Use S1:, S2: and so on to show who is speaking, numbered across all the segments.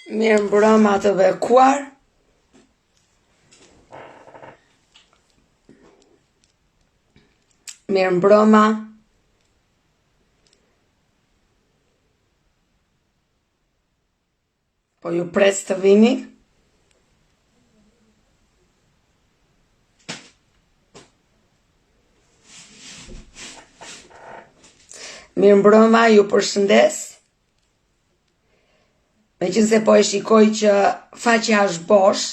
S1: Mirëmbrëma të bekuar. Mirëmbrëma. Po ju pres të vini. Mirëmbrëma, ju përshëndes. Meqenëse po e shikoj që faqja është bosh,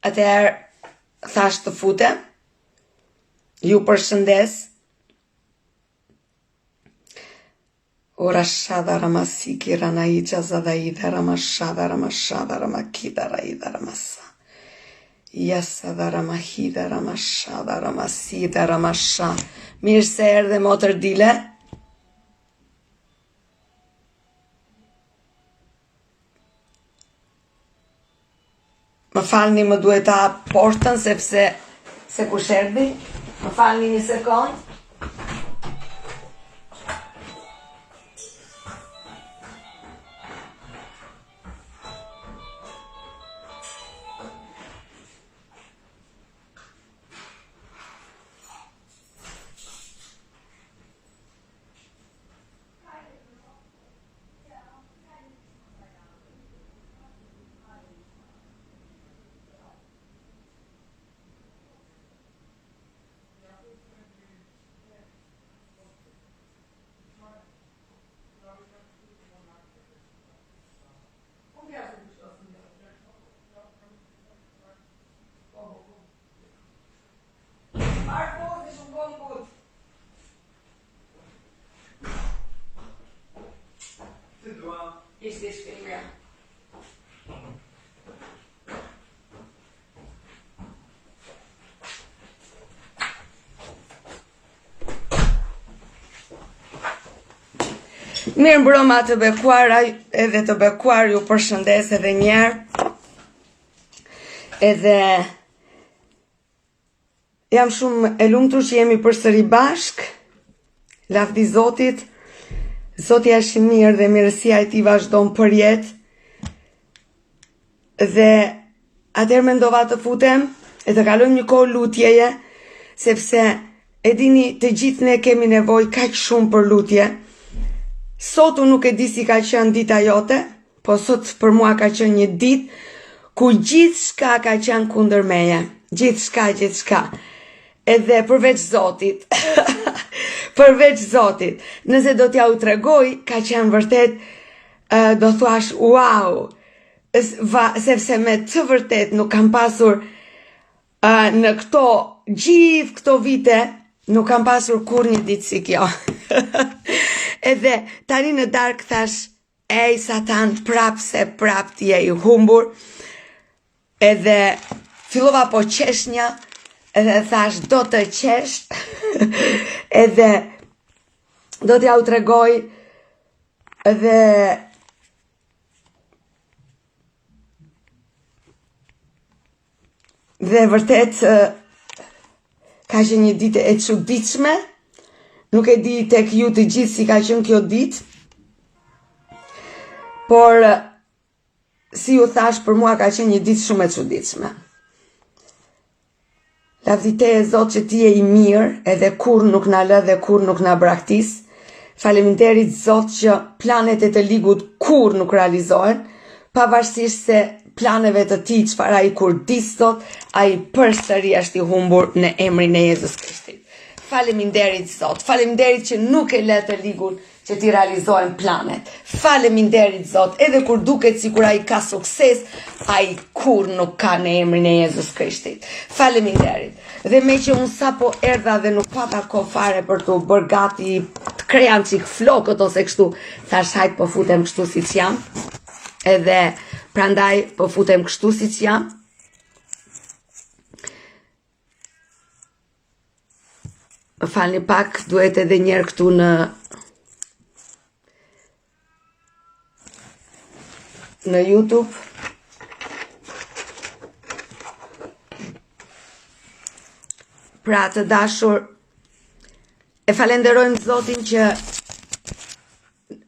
S1: atëherë thashë të futem, ju përshëndes, Ora shada ramasiki ranaija zadaida ramashada ramashada ramakida raida ramasa. Jasada ramahida ramashada ramasida ramasha. Mirë se erdhe motër Dile. Më falni, më duhet ta hap portën sepse se kush erdhi. Më falni një sekond. Ishte shpinja. Mirëmbrëma të bekuara edhe të bekuar ju përshëndes edhe njëherë. Edhe Jam shumë e lumtur që jemi përsëri bashkë. Lavdi Zotit. Zoti është i mirë dhe mirësia e tij vazhdon përjetë. Dhe atëherë mendova të futem e të kalojmë një kohë lutjeje, sepse e dini të gjithë ne kemi nevojë kaq shumë për lutje. Sot unë nuk e di si ka qenë dita jote, Po sot për mua ka qenë një ditë ku gjithçka ka qenë kundër meje. Gjithçka, gjithçka. Edhe përveç Zotit. përveç Zotit. Nëse do t'jua tregoj, ka qenë vërtet do thuash wow. Va, sepse me të vërtet nuk kam pasur uh, në këto gjithë këto vite nuk kam pasur kurrë një ditë si kjo. Edhe tani në darkë thashë Ej satan prap se prap ti je i humbur edhe fillova po qeshnja edhe thashë do të qesh edhe do t'jua tregoj edhe Dhe vërtet ka qenë një ditë e çuditshme. Nuk e di tek ju të gjithë si ka qenë kjo ditë. Por si ju thashë për mua ka qenë një ditë shumë e çuditshme. Lavdi teje Zot që ti je i mirë edhe kurrë nuk na lë dhe kurrë nuk na braktis. Faleminderit Zot që planet e të ligut kurrë nuk realizohen, pavarësisht se planeve të tij çfarë ai kurdis Zot, ai përsëri është i humbur në emrin e Jezus Krishtit. Faleminderit Zot, faleminderit që nuk e lë të ligun që t'i realizohen planet. Faleminderit Zot, edhe kur duket sikur ai ka sukses, ai kurrë nuk ka në emrin e Jezus Krishtit. Faleminderit. Dhe meqë unë sapo erdha dhe nuk pata kohë fare për t'u bërë gati të kreja një çik flokët ose kështu, thashë hajt po futem kështu siç jam. Edhe prandaj po futem kështu siç jam. Më falni pak, duhet edhe njëherë këtu në në YouTube. Pra të dashur, e falenderojmë Zotin që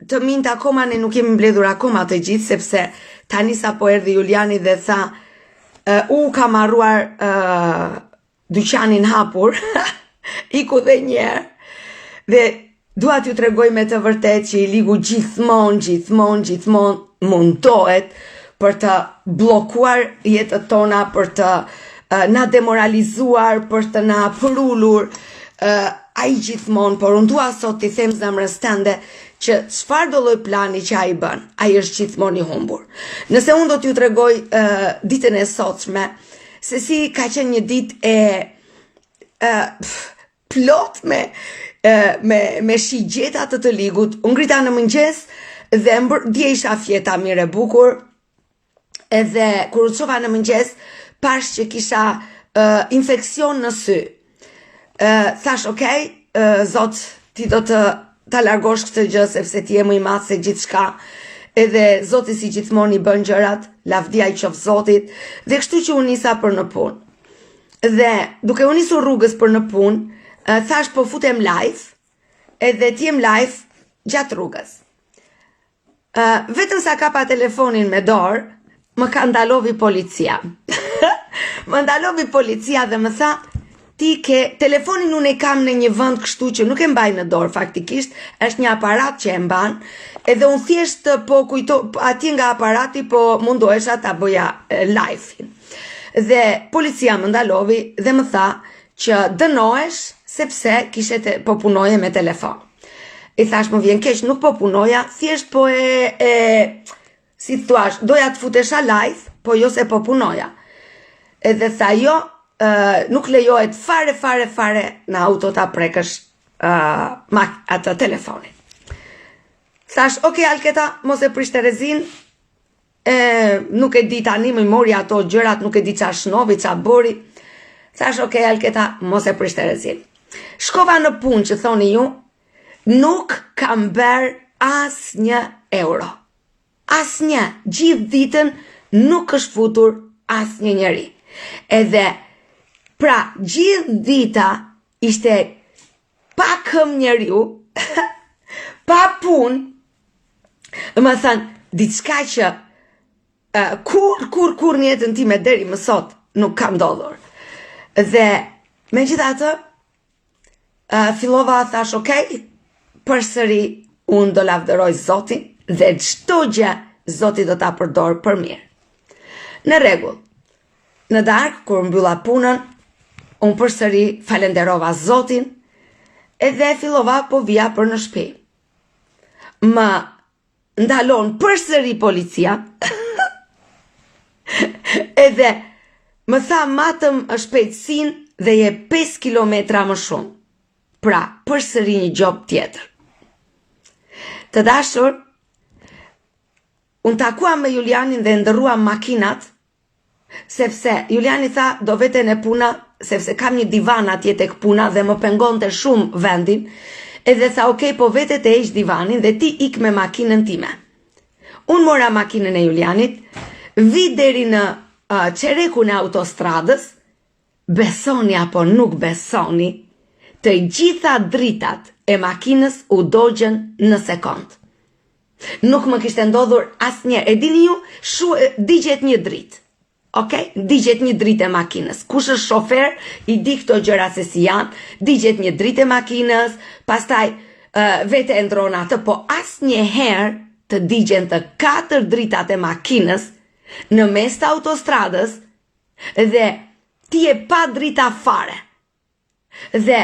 S1: Të minjtë akoma ne nuk jemi mbledhur akoma të gjithë sepse tani sapo erdhi Juliani dhe tha uh, u kam harruar uh, dyqanin hapur, iku dhe njëherë. Dhe dua t'ju tregoj me të vërtetë që i ligu gjithmonë, gjithmonë, gjithmonë mundohet për të bllokuar jetët tona, për të uh, na demoralizuar, për të na përulur, uh, ai gjithmonë, por unë dua sot t'i them zemrës tënde që çfarëdo lloj plani që ai bën, ai është gjithmonë i humbur. Nëse unë do t'ju tregoj uh, ditën e sotshme, se si ka qenë një ditë e uh, plot me me me shigjeta të të ligut. U ngrita në mëngjes dhe mbër, dje isha fjeta mirë e bukur. Edhe kur u çova në mëngjes, pashë që kisha uh, infeksion në sy. Uh, thashë, ok, uh, zot, ti do të ta largosh këtë gjë sepse ti je më i madh se gjithçka. Edhe Zoti si gjithmonë i bën gjërat, lavdia i qoftë Zotit, dhe kështu që u nisa për në punë. Dhe duke u nisur rrugës për në punë, thashë po futem live, edhe të jem live gjatë rrugës. Uh, vetëm sa kapa telefonin me dorë, më ka ndalovi policia. më ndalovi policia dhe më tha, ti ke telefonin unë e kam në një vend kështu që nuk e mbaj në dorë faktikisht, është një aparat që e mban, edhe unë thjesht po kujto atje nga aparati po mundohesha ta bëja live-in. Dhe policia më ndalovi dhe më tha që dënohesh sepse kishe te, po punoje me telefon. I thashë më vjen keq, nuk po punoja, thjesht po e, e si thuash, doja të futesha live, po jo se po punoja. Edhe tha jo, e, nuk lejohet fare, fare, fare në auto ta prekësh e, atë telefonin. Thashë, ok, Alketa, mos e prish terezinë, E, nuk e di tani, më mori ato gjërat, nuk e di ça shnovi, ça bëri. Thashë, ok, Alketa, mos e prish terezinë. Shkova në punë që thoni ju, nuk kam bërë asnjë euro. Asnjë, gjithë ditën nuk është futur asnjë njeri. Edhe, pra, gjithë dita ishte pa këmbë njeriu, pa punë, Domethënë, diçka që uh, kurrë, kurrë, kurrë në jetën time deri më sot nuk ka ndodhur. Dhe megjithatë, uh, fillova thashë, ok, përsëri unë do lavdëroj Zotin dhe çdo gjë Zoti do ta përdorë për mirë. Në rregull. Në darkë kur mbylla punën, unë përsëri falenderova Zotin edhe fillova po vija për në shtëpi. Më ndalon përsëri policia. Edhe më tha matëm shpejtësinë dhe je 5 kilometra më shumë. Pra, përsëri një gjobë tjetër. Të dashur, u takuam me Julianin dhe ndërruam makinat Sepse Juliani tha do vete në puna, sepse kam një divan atje tek puna dhe më pengonte shumë vendin, edhe tha ok po vete të heq divanin dhe ti ik me makinën time. Unë mora makinën e Julianit, vi deri në uh, çerekun e autostradës, besoni apo nuk besoni, të gjitha dritat e makinës u dogjën në sekond. Nuk më kishte ndodhur asnjëherë. E dini ju, shu digjet një dritë. Ok, digjet një dritë e makinës. Kush është shofer, i di këto gjëra se si janë. Digjet një dritë e makinës, pastaj uh, vete e ndron atë, po asnjëherë të digjen të katër dritat e makinës në mes të autostradës dhe ti je pa drita fare. Dhe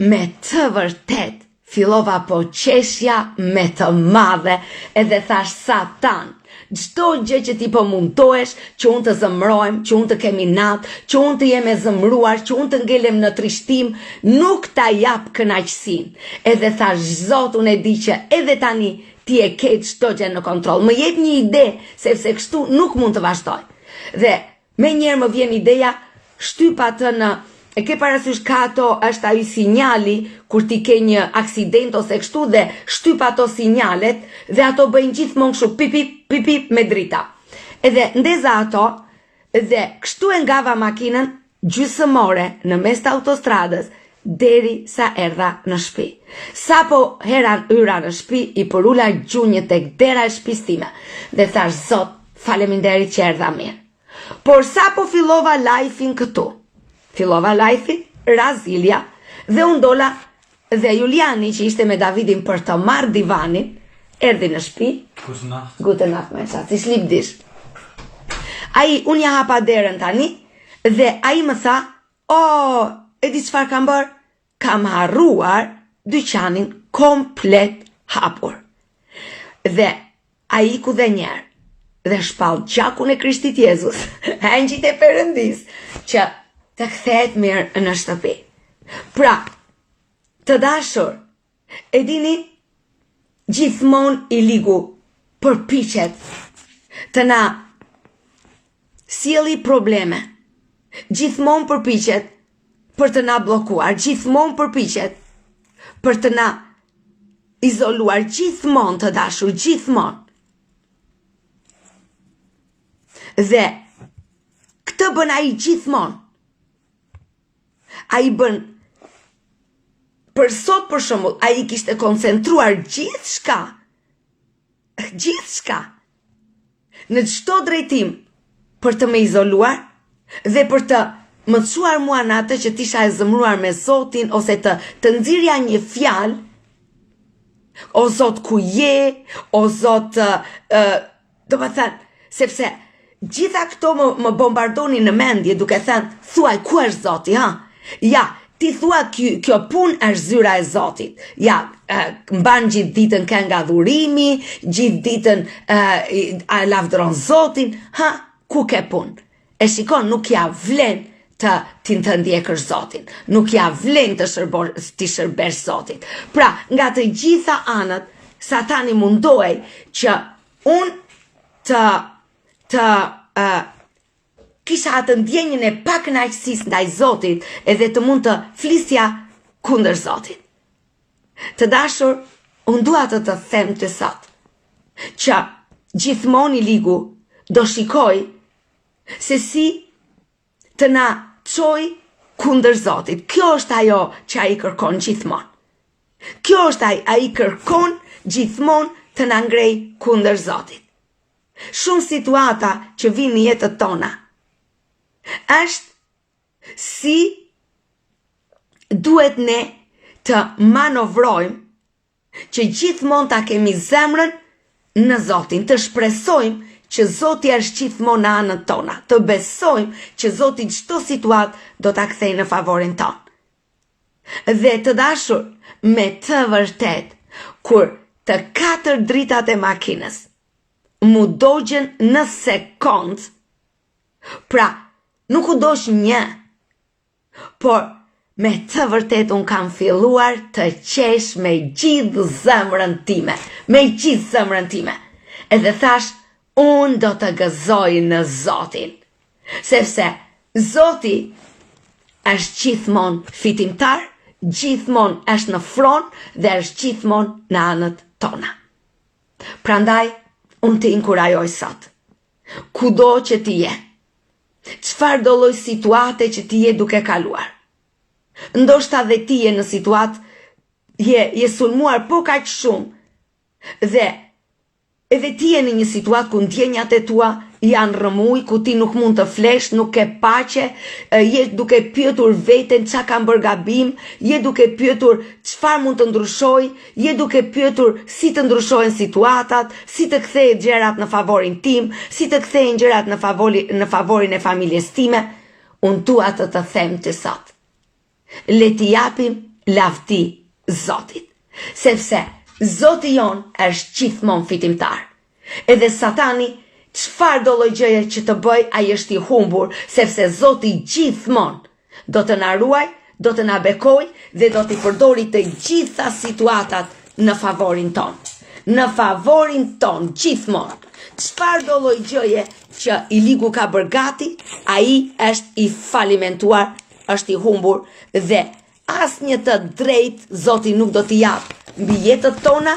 S1: me të vërtetë fillova po qeshja me të madhe edhe thashë satan, çdo gjë që ti po mundohesh që unë të zëmrohem, që unë të kem inat, që unë të jem e zëmruar, që unë të ngelem në trishtim, nuk ta jap kënaqësinë. Edhe thashë Zot unë e di që edhe tani ti e ke çdo gjë në kontroll. Më jep një ide sepse kështu nuk mund të vazhdoj. Dhe Menjëherë më vjen ideja, shtyp atë në e ke parasysh ka ato është ai sinjali kur ti ke një aksident ose kështu dhe shtyp ato sinjalet dhe ato bëjnë gjithmonë kështu pip pip pip pip me drita. Edhe ndeza ato dhe kështu e ngava makinën gjysmë ore në mes të autostradës. deri sa erdha në shtëpi. Sapo hera hyra në shtëpi, i përula gjunjët tek dera e shtëpisë time dhe thash Zot, faleminderit që erdha mirë. Por sapo fillova live-in këtu. Fillova live-in, ra zilja dhe unë dola dhe Juliani që ishte me Davidin për të marrë divanin, erdhi në shtëpi.
S2: Gute Nacht.
S1: Gute Nacht, mein Schatz, ich lieb dich. Ai, unë ja hapa derën tani dhe ai më tha, "Oh, e di çfarë kam bërë? Kam harruar dyqanin komplet hapur." Dhe ai iku dhe njëherë dhe shpall gjakun e Krishtit Jezus, engjëjt e Perëndisë, që të kthehet mirë në shtëpi. Pra, të dashur, e dini, gjithmonë i ligu përpiqet të na sjelli probleme. Gjithmonë përpiqet për të na bllokuar, gjithmonë përpiqet për të na izoluar, gjithmonë të dashur, gjithmonë. Dhe këtë bën ai gjithmonë. Ai bën për sot për shembull, ai kishte koncentruar gjithçka. Gjithçka. Në çdo drejtim për të më izoluar dhe për të më çuar mua në atë që të isha e zemëruar me Zotin ose të të nxirrja një fjalë o Zot ku je, o Zot ë domethënë, sepse gjitha këto më, më bombardonin në mendje duke thënë, thuaj ku është Zoti, ha? Ja, ti thua kjo, kjo punë është zyra e Zotit. Ja, e, mban gjithë ditën këngë adhurimi, gjithë ditën e, e lavdëron Zotin, ha, ku ke punë? E shikon, nuk ja vlen të ti të ndjekësh Zotin, nuk ja vlen të shërbor, t'i shërbesh Zotit. Pra, nga të gjitha anët, Satani mundohej që unë të të uh, kisha atë ndjenjën e pakënaqësisë ndaj Zotit edhe të mund të flisja kundër Zotit. Të dashur, unë dua të të them ty sot, që gjithmonë i ligu do shikojë se si të na çojë kundër Zotit. Kjo është ajo që ai kërkon gjithmonë. Kjo është ai, ai kërkon gjithmonë të na ngrejë kundër Zotit. Shumë situata që vijnë në jetët tona. Është si duhet ne të manovrojmë që gjithmonë ta kemi zemrën në Zotin, të shpresojmë që Zoti është gjithmonë në anët tona, të besojmë që Zoti çdo situatë do ta kthejë në favorin tonë. Dhe të dashur, me të vërtetë, kur të katër dritat e makinës m'u dogjën në sekondë, pra nuk u dogj një, por me të vërtetë unë kam filluar të qesh me gjithë zemrën time, me gjithë zemrën time. Edhe thashë, unë do të gëzoj në Zotin. Sepse Zoti është gjithmonë fitimtar, gjithmonë është në fron dhe është gjithmonë në anët tona. Prandaj, unë të inkurajoj sot, kudo që ti je, çfarëdo lloj situate që ti je duke kaluar, ndoshta dhe ti je në situatë, je, je sulmuar po kaq shumë dhe Edhe ti je në një situatë ku ndjenjat e tua janë rrëmujë, ku ti nuk mund të flesh, nuk ke paqe, je duke pyetur veten ça kam bërë gabim, je duke pyetur çfarë mund të ndryshoj, je duke pyetur si të ndryshohen situatat, si të kthehen gjërat në favorin tim, si të kthehen gjërat në favori, në favorin e familjes time. Unë dua të të them ty sot. Le t'i japim lavdi Zotit, sepse Zoti jonë është gjithmonë fitimtar. Edhe Satani, çfarëdo lloj gjëje që të bëjë, ai është i humbur, sepse Zoti gjithmonë do të na ruajë, do të na bekojë dhe do t'i përdori të gjitha situatat në favorin tonë. Në favorin tonë, gjithmonë. Çfarëdo lloj gjëje që i ligu ka bërë gati, ai është i falimentuar është i humbur dhe asnjë të drejtë Zoti nuk do t'i japë mbi jetët tona,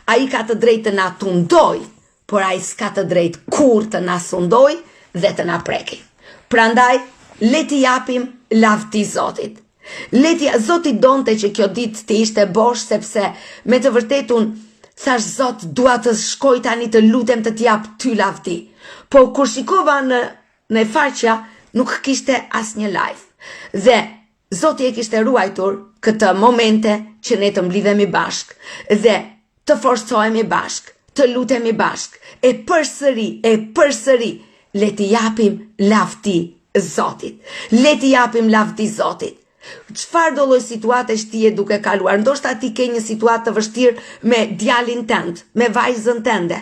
S1: ai ka të drejtë të na tundojë, por ai s'ka të drejtë kurrë të na sundojë dhe të na preki. Prandaj, le t'i japim lavdi Zotit. Le t'i, Zoti donte që kjo ditë të ishte bosh sepse me të vërtetë unë thashë Zot dua të shkoj tani të lutem të t'jap ty lavdi. Po kur shikova në në faqja nuk kishte asnjë live. Dhe Zoti e kishte ruajtur këtë momente që ne të mblidhemi bashkë dhe të forcohemi bashkë, të lutemi bashkë, e përsëri, e përsëri, le t'i japim lavdi Zotit. Le t'i japim lavdi Zotit. Çfarëdo lloj situatesh ti je duke kaluar, ndoshta ti ke një situatë të vështirë me djalin tënd, me vajzën tënde.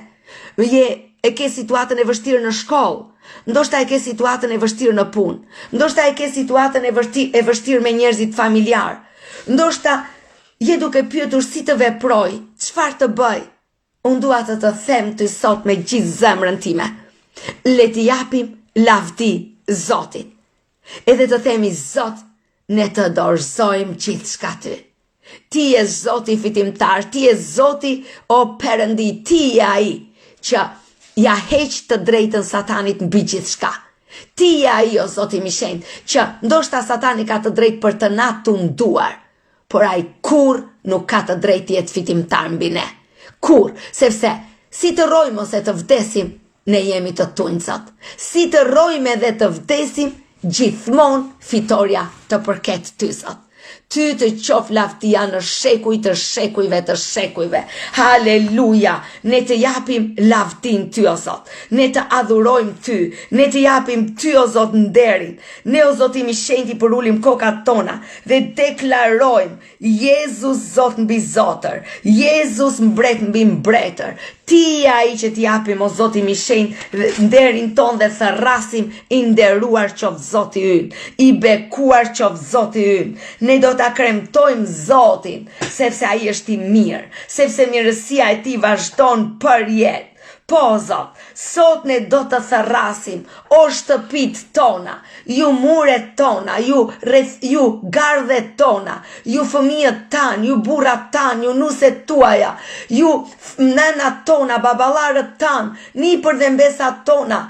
S1: Je e ke situatën e vështirë në shkollë, ndoshta e ke situatën e vështirë në punë, ndoshta e ke situatën e vështirë, e vështirë me njerëzit familjarë, ndoshta je duke pyetur si të veproj, çfarë të bëj. Unë dua të të them ty sot me gjithë zemrën time. Le t'i japim lavdi Zotit. Edhe të themi Zot, ne të dorëzojmë gjithçka ty. Ti je Zoti fitimtar, ti je Zoti o Perëndi, ti je ai që ia heq të drejtën Satanit mbi gjithçka. Ti je ai o Zoti im i shenjtë, që ndoshta Satani ka të drejtë për të na tunduar, por ai kurrë nuk ka të drejtë të jetë fitimtar mbi ne. Kurrë, sepse si të rrojmë ose të vdesim, Ne jemi të tutë, Zot. Si të rrojmë edhe të vdesim, gjithmonë fitorja të përket ty, Zot. Ty të qoftë lavdia në shekuj të shekujve të shekujve. Haleluja! Ne të japim lavdinë ty, o Zot. Ne të adhurojmë ty. Ne të japim ty, o Zot, nderin. Ne, o Zot im i shenjtë, i përulim kokat tona dhe deklarojmë Jezus Zot mbi zotër, Jezus mbret mbi mbretër, ti je ai që t'i japim o Zot im i shenjtë nderin tonë dhe thërrasim i nderuar qoftë Zoti ynë, i bekuar qoftë Zoti ynë. Ne do ta kremtojmë Zotin, sepse ai është i mirë, sepse mirësia e tij vazhdon përjetë. Po, Zot, sot ne do të thërrasim, o shtëpitë tona, ju muret tona, ju rreth, ju gardhet tona, ju fëmijët tanë, ju burrat tanë, ju nuset tuaja, ju nënat tona, baballarët tanë, nipër dhe mbesat tona,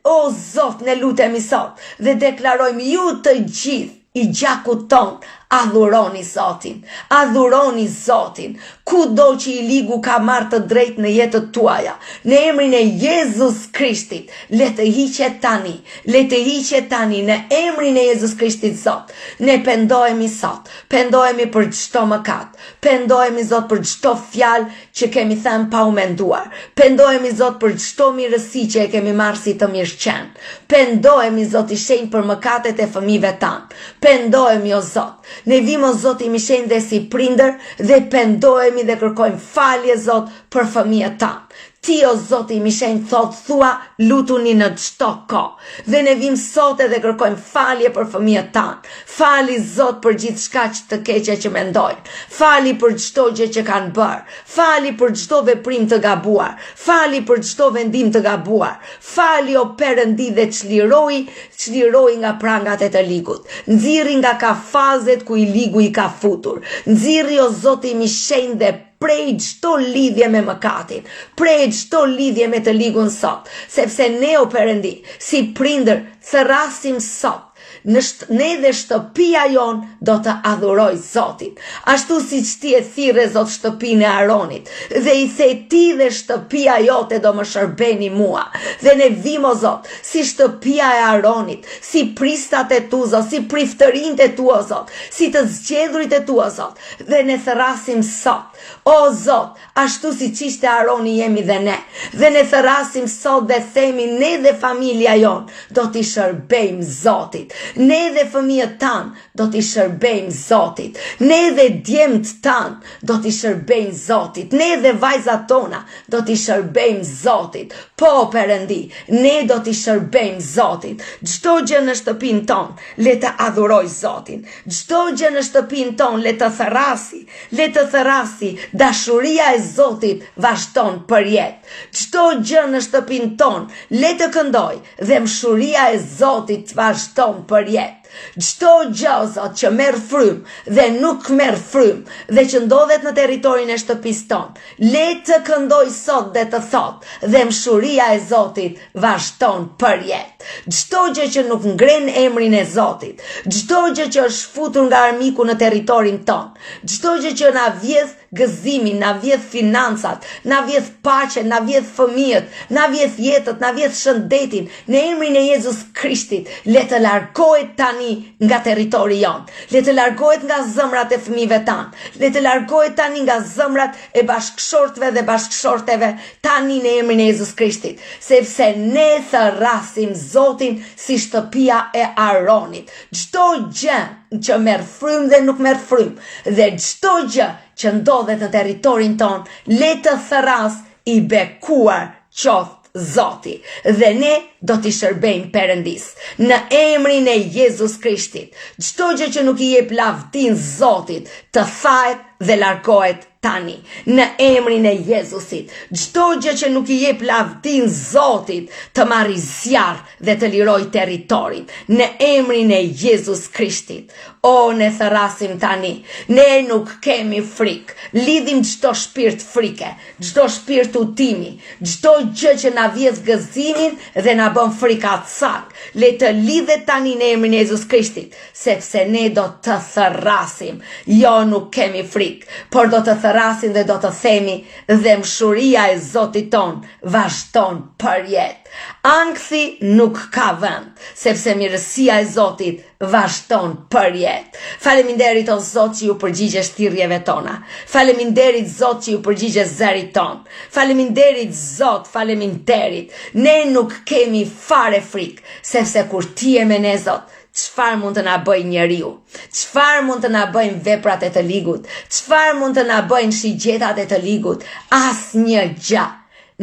S1: o Zot, ne lutemi sot dhe deklarojmë ju të gjithë, i gjakut tonë, adhuroni Zotin, adhuroni Zotin, kudo që i ligu ka marrë të drejtë në jetët tuaja, në emrin e Jezus Krishtit, le të hiqet tani, le të hiqet tani, në emrin e Jezus Krishtit Zot, ne pendohemi sot, pendohemi për çdo mëkat, pendohemi Zot për çdo fjalë që kemi thënë pa u menduar, pendohemi Zot për çdo mirësi që e kemi marrë si të mirëqenë, pendohemi Zot i shenjtë për mëkatet e fëmijëve tanë, pendohemi o Zot, ne vijmë o Zot im i shenjtë dhe si prindër dhe pendohemi dhe kërkojmë falje Zot për fëmijët tanë. Ti o Zoti im i shenjtë thotë thua lutuni në çdo kohë. Dhe ne vijmë sot edhe kërkojmë falje për fëmijët tanë. Fali Zot për gjithçka që të keqe që mendojnë. Fali për çdo gjë që kanë bërë. Fali për çdo veprim të gabuar. Fali për çdo vendim të gabuar. Fali o Perëndi dhe çliroi, çliroi nga prangat e të ligut. Nxirri nga kafazet ku i ligu i ka futur. Nxirri o Zoti im i shenjtë dhe Prej çdo lidhje me mëkatin, prej çdo lidhje me të ligun sot, sepse ne o Perëndi, si prindër, thërrasim sot, në sht, ne dhe shtëpia jonë do të adhurojë Zotin. Ashtu siç ti e thirre Zot shtëpinë e Aronit dhe i the ti dhe shtëpia jote do më shërbeni mua. Dhe ne vijmë o Zot, si shtëpia e Aronit, si pristat e tu Zot, si priftërinjtë e tu o Zot, si të zgjedhurit e tu o Zot. Dhe ne thërrasim sot, o Zot, ashtu siç ishte Aroni jemi dhe ne. Dhe ne thërrasim sot dhe themi ne dhe familja jonë do t'i shërbejmë Zotit. Ne dhe fëmijët tanë do t'i shërbejmë Zotit. Ne dhe djemtë tanë do t'i shërbejmë Zotit. Ne dhe vajzat tona do t'i shërbejmë Zotit. Po, Perëndi, ne do t'i shërbejmë Zotit. Çdo gjë në shtëpinë tonë le të adhurojë Zotin. Çdo gjë në shtëpinë tonë le të thërrasi, le të thërrasi, dashuria e Zotit vazhdon përjetë. Çdo gjë në shtëpinë tonë le të këndojë, dhembshuria e Zotit vazhdon përjetë. Çdo gjë o Zot që merr frymë dhe nuk merr frymë dhe që ndodhet në territorin e shtëpisë tonë, le të këndojë sot dhe të thotë, dhembshuria e Zotit vazhdon përjetë. Çdo gjë që nuk ngren emrin e Zotit, çdo gjë që është futur nga armiku në territorin tonë, çdo gjë që na vjedh gëzimin, na vjedh financat, na vjedh paqen, na vjedh fëmijët, na vjedh jetët, na vjedh shëndetin, në emrin e Jezus Krishtit, le të largohet tani nga territori jonë, le të largohet nga zëmrat e fëmijëve tanë, le të largohet tani nga zëmrat e bashkëshortëve dhe bashkëshorteve tani në emrin e Jezus Krishtit, sepse ne thërrasim Zotin si shtëpia e Aronit. Çdo gjë që merr frymë dhe nuk merr frymë, dhe çdo gjë që ndodhet në territorin tonë, le të thërrasë i bekuar qoftë Zoti, dhe ne do t'i shërbejmë Perëndisë. Në emrin e Jezus Krishtit, çdo gjë që nuk i jep lavdinë Zotit, të thahet dhe largohet tani. Në emrin e Jezusit, çdo gjë që nuk i jep lavdinë Zotit, të marrë zjarr dhe të lirojë territorin në emrin e Jezus Krishtit. O, ne thërrasim tani, ne nuk kemi frikë, lidhim çdo shpirt frike, çdo shpirt hutimi, çdo gjë që na vjedh gëzimin dhe na bën frikacak, le të lidhet tani në emrin e Jezus Krishtit, sepse ne do të thërrasim, jo nuk kemi frikë, por do të thërrasim dhe do të themi dhembshuria e Zotit tonë vazhdon përjetë. Ankthi nuk ka vend, sepse mirësia e Zotit vazhdon përjetë. Faleminderit o Zot që iu përgjigjesh thirrjeve tona. Faleminderit Zot që iu përgjigjesh zërit tonë. Faleminderit Zot, faleminderit. Ne nuk kemi fare frikë, sepse kur ti je me ne Zot, çfarë mund të na bëjë njeriu? Çfarë mund të na bëjnë veprat e të ligut? Çfarë mund të na bëjnë shigjetat e të ligut? Asnjë gjë.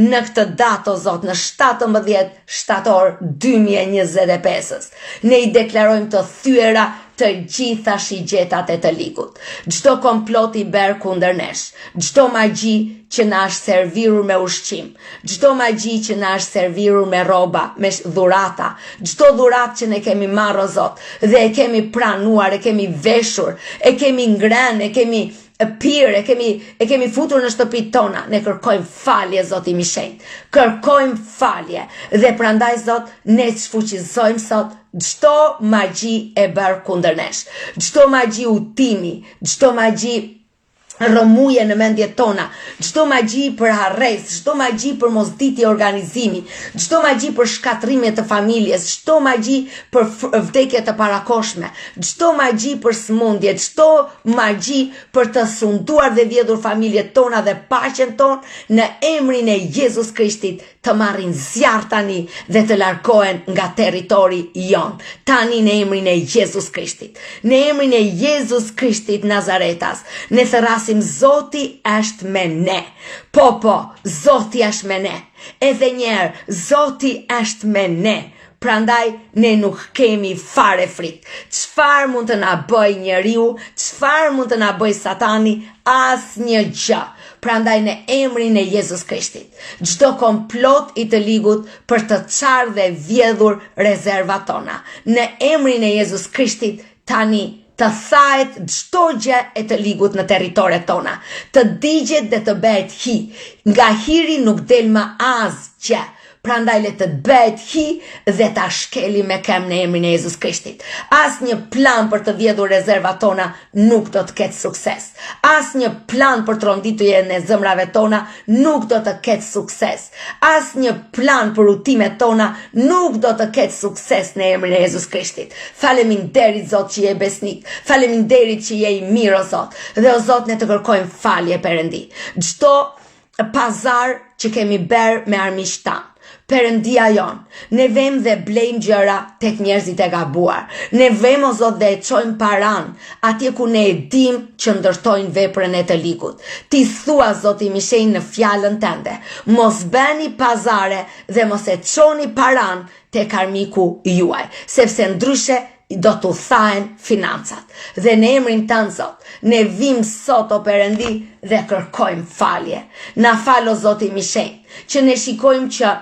S1: Në këtë datë o Zot, në 17 shtator 2025-ës, ne i deklarojmë të thyera të gjitha shigjetat e të ligut. Çdo komplot i bërë kundër nesh, çdo magji që na është servirur me ushqim, çdo magji që na është servirur me rroba, me dhurata, çdo dhuratë që ne kemi marrë o Zot dhe e kemi pranuar, e kemi veshur, e kemi ngrënë, e kemi pirë, e kemi e kemi futur në shtëpitë tona. Ne kërkojmë falje Zot im i shenjtë. Kërkojmë falje dhe prandaj Zot ne shfuqizojmë sot çdo magji e bërë kundër nesh. Çdo magji hutimi, çdo magji rrëmuje në mendjet tona, çdo magji për harresë, çdo magji për mosditje organizimi, çdo magji për shkatërrime të familjes, çdo magji për vdekje të parakohshme, çdo magji për sëmundje, çdo magji për të sunduar dhe vjedhur familjet tona dhe paqen tonë, në emrin e Jezus Krishtit të marrin zjarr tani dhe të largohen nga territori jonë, tani në emrin e Jezus Krishtit. Në emrin e Jezus Krishtit Nazaretas, ne thërrasim Zoti është me ne. Po, po, Zoti është me ne. Edhe një herë, Zoti është me ne. Prandaj ne nuk kemi fare frikë. Çfarë mund të na bëjë njeriu? Çfarë mund të na bëjë Satani? Asnjë gjë. Prandaj në emrin e Jezus Krishtit, çdo komplot i të ligut për të çarë dhe vjedhur rezervat tona, në emrin e Jezus Krishtit tani të thahet çdo gjë e të ligut në territoret tona, të digjet dhe të bëhet hi. Nga hiri nuk del më asgjë. Prandaj le të bëhet hi dhe ta shkelim me këmbë në emrin e Jezus Krishtit. Asnjë plan për të vjedhur rezervat tona nuk do të ketë sukses. Asnjë plan për tronditjen e zemrave tona nuk do të ketë sukses. Asnjë plan për hutimet tona nuk do të ketë sukses në emrin e Jezus Krishtit. Faleminderit Zot që je besnik. Faleminderit që je i mirë o Zot. Dhe o Zot ne të kërkojmë falje Perëndi. Çdo pazar që kemi bërë me armiqtë tanë. Perëndia jonë, ne vejmë dhe blejmë gjëra tek njerëzit e gabuar. Ne vejmë o Zot dhe e çojmë paranë atje ku ne e dimë që ndërtojnë veprën e të ligut. Ti thua Zoti im i shenjtë në fjalën tënde, mos bëni pazare dhe mos e çoni paranë tek armiku juaj, sepse ndryshe do t'u thahen financat. Dhe në emrin tënd Zot, ne vijmë sot o Perëndi dhe kërkojmë falje. Na fal o Zoti im i shenjtë, që ne shikojmë që.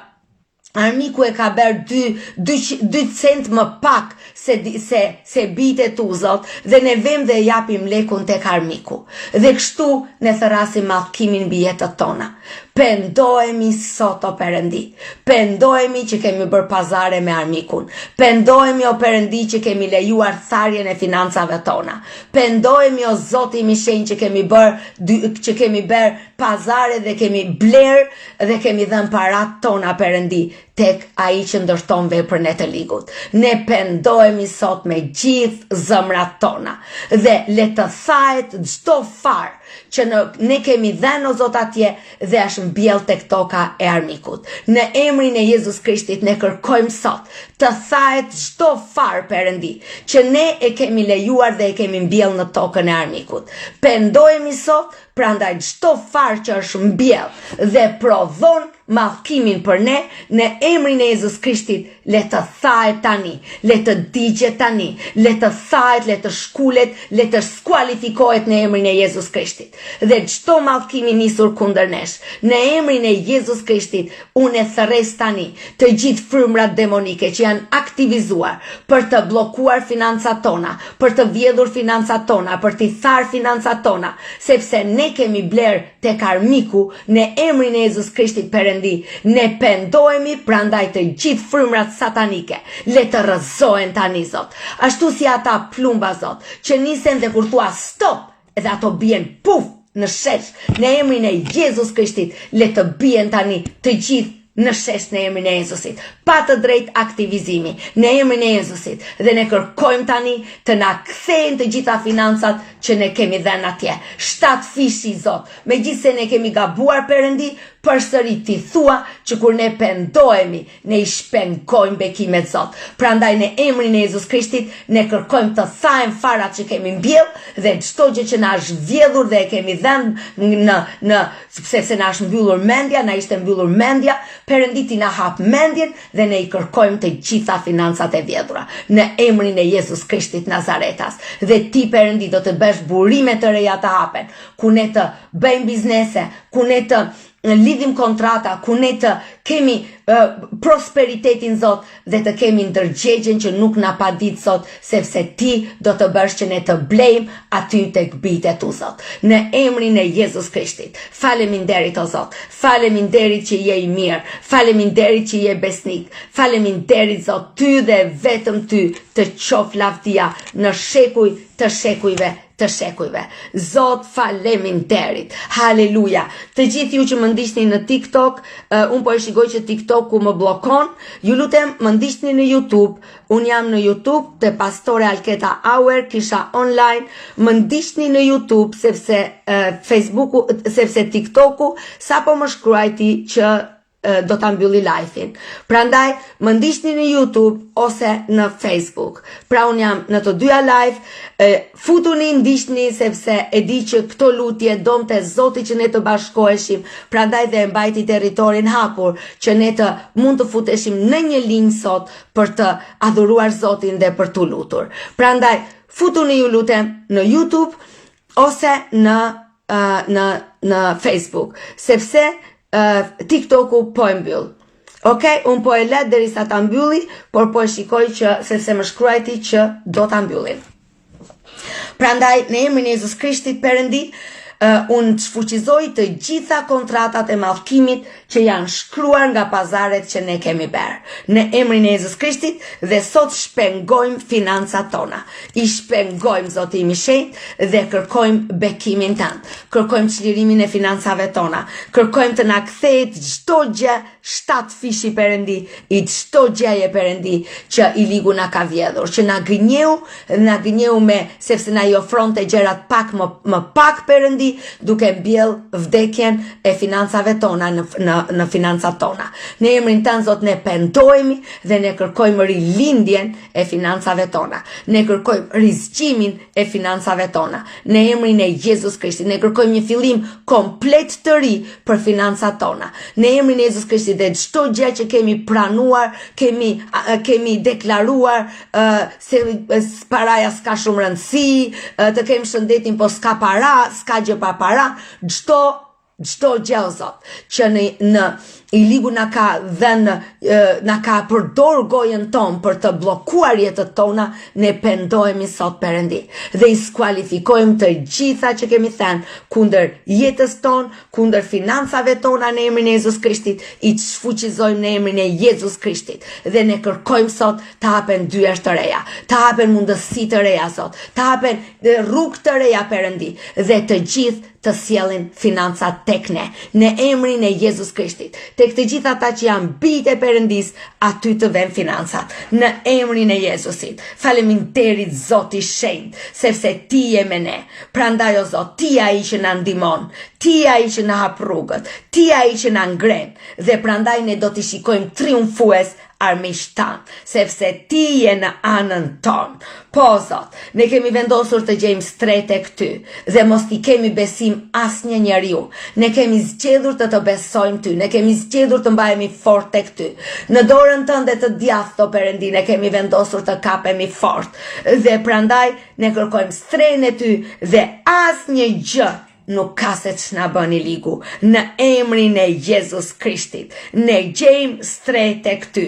S1: Armiku e ka bërë 2 2 2 cent më pak se se se bijtë e tu Zot dhe ne vem dhe e japim lekun tek armiku. Dhe kështu ne thërrasim mallkimin mbi jetët tona. Pendohemi sot o Perëndi. Pendohemi që kemi bërë pazare me armikun. Pendohemi o Perëndi që kemi lejuar tharjen e financave tona. Pendohemi o Zoti im i shenjtë që kemi bërë që kemi bërë pazare dhe kemi blerë dhe kemi dhënë paratë tona Perëndi tek ai që ndërton veprën e të ligut. Ne pendohemi sot me gjithë zëmrat tona dhe le të thahet çdo farë që në, ne kemi dhënë o Zot atje dhe është mbjellë tek toka e armikut. Në emrin e Jezus Krishtit ne kërkojmë sot të thahet çdo farë Perëndi që ne e kemi lejuar dhe e kemi mbjellë në tokën e armikut. Pendohemi sot Prandaj çdo farë që është mbjellë dhe prodhon mallkimin për ne, në emrin e Jezus Krishtit, le të thahet tani, le të digjet tani, le të thahet, le të shkulet, le të skualifikohet në emrin e Jezus Krishtit. Dhe çdo mallkim i nisur kundër nesh, në emrin e Jezus Krishtit, unë e thërres tani të gjithë frymrat demonike që janë aktivizuar për të bllokuar financat tona, për të vjedhur financat tona, për t'i tharë financat tona, sepse ne kemi blerë tek armiku në emrin e Jezus Krishtit Perëndi, ne pendohemi prandaj të gjithë frymrat satanike le të rrëzohen tani Zot. Ashtu si ata plumba Zot, që nisen dhe kur thua stop, edhe ato bien puf në shesh në emrin e Jezus Krishtit, le të bien tani të gjithë në shesh në emrin e Jezusit, pa të drejtë aktivizimi në emrin e Jezusit dhe ne kërkojmë tani të na kthehen të gjitha financat që ne kemi dhënë atje. Shtatëfishi Zot, megjithëse ne kemi gabuar Perëndi, përsëri ti thua që kur ne pendohemi, Ne i shpengojmë bekimet Zot. Prandaj në emrin e Jezus Krishtit ne kërkojmë të thahen farat që kemi mbjellë dhe çdo gjë që na është vjedhur dhe e kemi dhënë në në sepse na është mbyllur mendja, na ishte mbyllur mendja, Perëndi ti na hap mendjen dhe ne i kërkojmë të gjitha financat e vjedhura në emrin e Jezus Krishtit Nazaretas. Dhe ti Perëndi do të bësh burime të reja të hapen, ku ne të bëjmë biznese, ku ne të lidhim kontrata ku ne të kemi uh, prosperitetin Zot dhe të kemi ndërgjegjen që nuk na padit Zot, sepse ti do të bësh që ne të blejmë aty tek bijtë e tu Zot. Në emrin e Jezus Krishtit. Faleminderit o Zot. Faleminderit që je i mirë. Faleminderit që je besnik. Faleminderit Zot, ty dhe vetëm ty të qoftë lavdia në shekuj të shekujve të shekujve. Zot faleminderit. Haleluja. Të gjithë ju që më ndiqni në TikTok, uh, unë po e shikoj që TikToku më bllokon. Ju lutem më ndiqni në YouTube. Unë jam në YouTube te Pastore Alketa Auer, kisha online. Më ndiqni në YouTube sepse uh, Facebooku, sepse TikToku sapo më shkruajti që do ta mbylli live-in. Prandaj më ndiqni në YouTube ose në Facebook. Pra unë jam në të dyja live, e, futuni ndiqni sepse e di që këto lutje donte Zoti që ne të bashkoheshim, prandaj dhe e mbajti territorin hapur që ne të mund të futeshim në një linjë sot për të adhuruar Zotin dhe për t'u lutur. Prandaj futuni ju lutem në YouTube ose në në në Facebook, sepse uh, TikToku po e mbyll. Ok, unë po e lë derisa ta mbylli, por po e shikoj që sepse më shkruajti që do ta mbyllin. Prandaj në emrin e Jezus Krishtit Perëndi, uh, unë shfuqizoj të gjitha kontratat e mallkimit që janë shkruar nga pazaret që ne kemi bërë. Në emrin e Jezus Krishtit dhe sot shpengojmë financat tona. I shpengojmë Zoti im i shenjtë dhe kërkojmë bekimin tënd. Kërkojmë çlirimin e financave tona. Kërkojmë të na kthehet çdo gjë shtatëfishi Perëndi, i çdo gjëje Perëndi që i ligu na ka vjedhur, që na gënjeu, na gënjeu me sepse na i ofronte gjërat pak më më pak Perëndi, duke mbjell vdekjen e financave tona në në në financat tona. Në emrin tënd Zot ne pendohemi dhe ne kërkojmë rilindjen e financave tona. Ne kërkojmë rizgjimin e financave tona. Në emrin e Jezus Krishtit ne kërkojmë një fillim komplet të ri për financat tona. Në emrin e Jezus Krishtit dhe çdo gjë që kemi pranuar, kemi kemi deklaruar uh, se paraja s'ka shumë rëndësi, uh, të kemi shëndetin po s'ka para, s'ka gjë pa para, çdo. Çdo gjë o Zot, që në në i ligu na ka dhënë na ka përdor gojën tonë për të bllokuar jetët tona, ne pendohemi sot Perëndi dhe i skualifikojmë të gjitha që kemi thënë kundër jetës tonë, kundër financave tona në emrin e Jezus Krishtit, i shfuqizojmë në emrin e Jezus Krishtit dhe ne kërkojmë sot të hapen dyer të reja, të hapen mundësi të reja Zot, të hapen rrugë të reja Perëndi dhe të gjithë të sjellin financat tek ne, në emrin e Jezus Krishtit. Tek të gjithë ata që janë bijtë e Perëndisë, aty të venë financat, në emrin e Jezusit. Faleminderit Zot i shenjtë, sepse ti je me ne. Prandaj o Zot, ti je ai që na ndihmon, ti je ai që na hap rrugët, ti je ai që na ngren dhe prandaj ne do t'i shikojmë triumfues armiqtë tanë, sepse ti je në anën tonë. Po, Zot, ne kemi vendosur të gjejmë strehë tek ty dhe mos t'i kemi besim asnjë njeriu. Ne kemi zgjedhur të të besojmë ty, ne kemi zgjedhur të mbahemi fort tek ty. Në dorën tënde të djathtë, o Perëndi, ne kemi vendosur të kapemi fort. Dhe prandaj ne kërkojmë strehën e ty dhe asnjë gjë Nuk ka se ç'na bën i ligu, në emrin e Jezus Krishtit, ne gjejmë strehë tek ty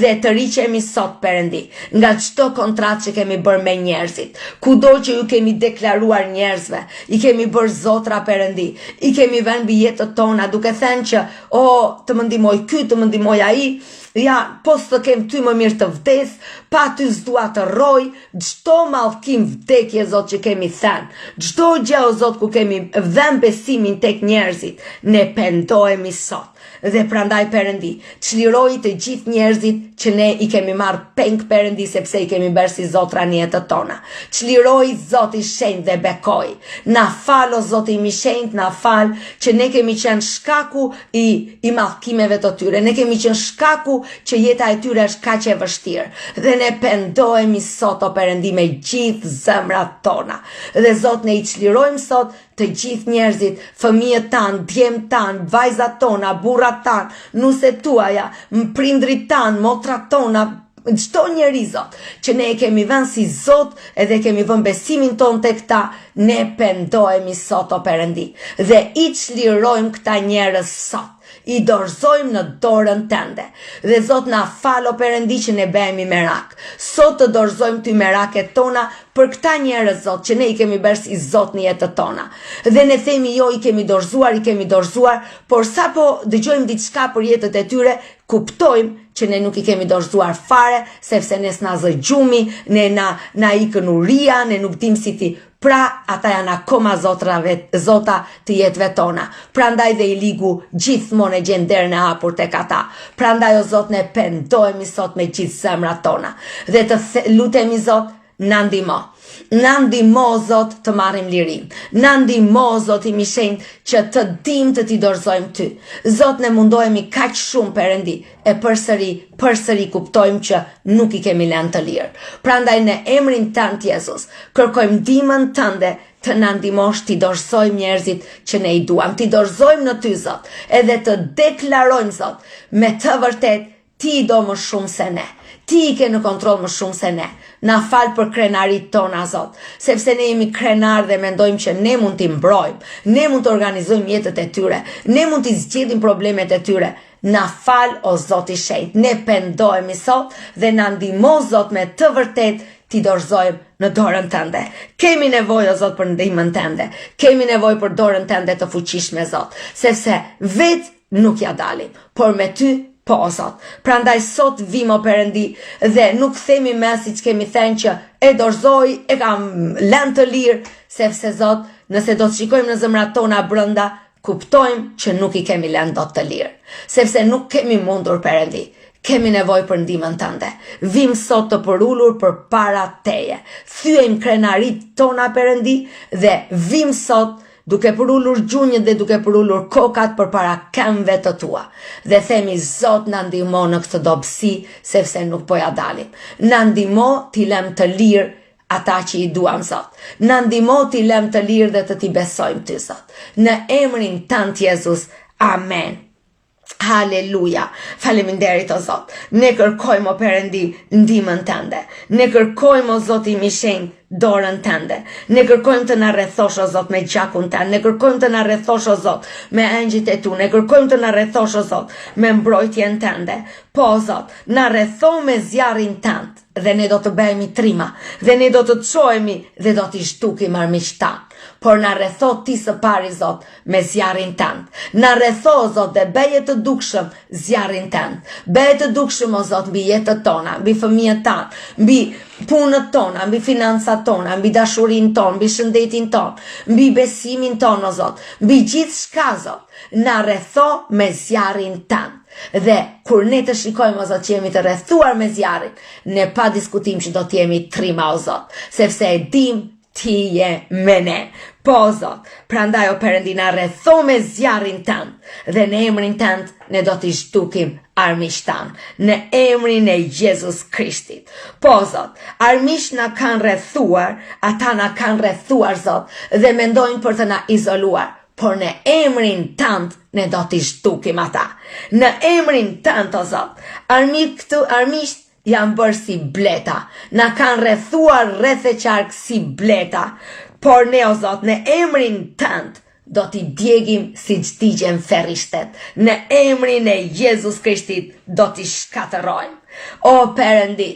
S1: dhe tërhiqemi sot Perëndi, nga çdo kontratë që kemi bërë me njerëzit, kudo që ju kemi deklaruar njerëzve, i kemi bërë zotra Perëndi, i kemi vënë mbi jetët tona duke thënë që o të më ndihmojë ky, të më ndihmojë ai, ja, po s'të kem ty më mirë të vdes, pa ty s'dua të rroj, Çdo mallkim vdekje Zot që kemi thënë, çdo gjë o Zot ku kemi dhënë besimin tek njerëzit, ne pendohemi sot. Dhe prandaj Perëndi, çliroji të gjithë njerëzit që ne i kemi marrë peng Perëndi sepse i kemi bërë si zotra në jetët tona. Çliroji Zot i shenjtë dhe bekoji. Na fal o Zoti im i shenjtë, na fal që ne kemi qenë shkaku i i mallkimeve të tyre. Ne kemi qenë shkaku që jeta e tyre është kaq e vështirë. Dhe ne pendohemi sot o Perëndi me gjithë zemrat tona. Dhe Zot ne i çlirojmë sot të gjithë njerëzit, fëmijët tanë, djemtë tanë, vajzat tona, burrat tanë, nuset tuaja, prindrit tanë, motrat tona, çdo njeri Zot, që ne e kemi vënë si Zot edhe kemi vënë besimin tonë tek ta, ne pendohemi sot o Perëndi dhe i çlirojmë këta njerëz sot. I dorëzojmë në dorën tënde. Dhe Zot na fal o Perëndi që ne bëhemi merak. Sot të dorëzojmë ty meraket tona për këta njerëz Zot që ne i kemi bërë si Zot në jetët tona. Dhe ne themi jo i kemi dorëzuar, i kemi dorëzuar, por sapo dëgjojmë diçka për jetët e tyre, kuptojmë që ne nuk i kemi dorëzuar fare, sepse ne s'na zë gjumi, ne na, na ikën uria, ne nuk dim si ti Pra, ata janë akoma zotrave, zota të jetëve tona. Prandaj dhe i ligu gjithmonë e gjen derën e hapur tek ata. Prandaj o Zot ne pendohemi sot me gjithë zemrat tona. Dhe të lutemi Zot, na ndihmo. Na ndihmo o Zot të marrim lirinë. Na ndihmo o Zot im i shenjtë që të dim të t'i dorëzojmë ty. Zot ne mundohemi kaq shumë Perëndi e përsëri, përsëri kuptojmë që nuk i kemi lënë të lirë. Prandaj në emrin tënd Jezus, kërkojmë ndihmën tënde të na ndihmosh t'i dorëzojmë njerëzit që ne i duam, t'i dorëzojmë në ty Zot, edhe të deklarojmë Zot me të vërtetë Ti i do më shumë se ne. Ti i ke në kontroll më shumë se ne. Na fal për krenaritë tona, Zot, sepse ne jemi krenarë dhe mendojmë që ne mund t'i mbrojmë, ne mund të organizojmë jetët e tyre, ne mund t'i zgjidhim problemet e tyre. Na fal o Zot i shenjtë, ne pendohemi sot dhe na ndihmo Zot me të vërtetë t'i dorëzojmë në dorën tënde. Kemi nevojë o Zot për ndihmën tënde. Kemi nevojë për dorën tënde të fuqishme Zot, sepse vetë nuk ia dalim, por me ty po o Zot. Prandaj sot vim o Perëndi dhe nuk themi më siç kemi thënë që e dorëzoj, e kam lënë të lirë, sepse Zot, nëse do të shikojmë në zemrat tona brenda, kuptojmë që nuk i kemi lënë dot të lirë, sepse nuk kemi mundur Perëndi. Kemi nevojë për ndihmën tënde. Vim sot të përulur përpara teje. Thyejmë krenaritë tona Perëndi dhe vim sot duke përulur gjunjët dhe duke përulur kokat përpara këmbëve të tua. Dhe themi Zot na ndihmo në këtë dobësi sepse nuk po ia dalim. Na ndihmo t'i lëmë të lirë ata që i duam Zot. Na ndihmo t'i lëmë të lirë dhe të t'i besojmë ty Zot. Në emrin tënd Jezus. Amen. Haleluja! Faleminderit o Zot. Ne kërkojmë o Perëndi ndihmën tënde. Ne kërkojmë o Zot im i shenjtë dorën tënde. Ne kërkojmë të na rrethosh o Zot me gjakun tënd. Ne kërkojmë të na rrethosh o Zot me engjëjt e tu. Ne kërkojmë të na rrethosh o Zot me mbrojtjen tënde. Po o Zot, na rretho me zjarrin tënd dhe ne do të bëhemi trima dhe ne do të çohemi dhe do t'i zhdukim armiqtë tanë. Por na rretho ti së pari Zot me zjarrin tënd. Na rretho o Zot dhe bëje të dukshëm zjarrin tënd. Bëje të dukshëm o Zot mbi jetët tona, mbi fëmijët tanë, mbi punët tona, mbi financat tona, mbi dashurinë tonë, mbi shëndetin tonë, mbi besimin tonë o Zot, mbi gjithçka Zot. Na rretho me zjarrin tënd. Dhe kur ne të shikojmë o Zot që jemi të rrethuar me zjarrin, ne pa diskutim që do të jemi trima o Zot, sepse e dimë Ti je me ne. Po, Zot, prandaj o Perëndi na rretho me zjarrin tënd dhe në emrin tënd ne do t'i zhdukim armiqtë tanë. Në emrin e Jezus Krishtit. Po, Zot, armiqtë na kanë rrethuar, ata na kanë rrethuar, Zot, dhe mendojnë për të na izoluar. Por në emrin tënd ne do t'i zhdukim ata. Në emrin tënd, o Zot, armiqtë, armiqtë Janë bërë si bleta, na kanë rrethuar rreth e qark si bleta, por ne o Zot, në emrin tënd do t'i djegim siç digjen ferrishtet, në emrin e Jezus Krishtit do t'i shkatërrojmë. O Perëndi,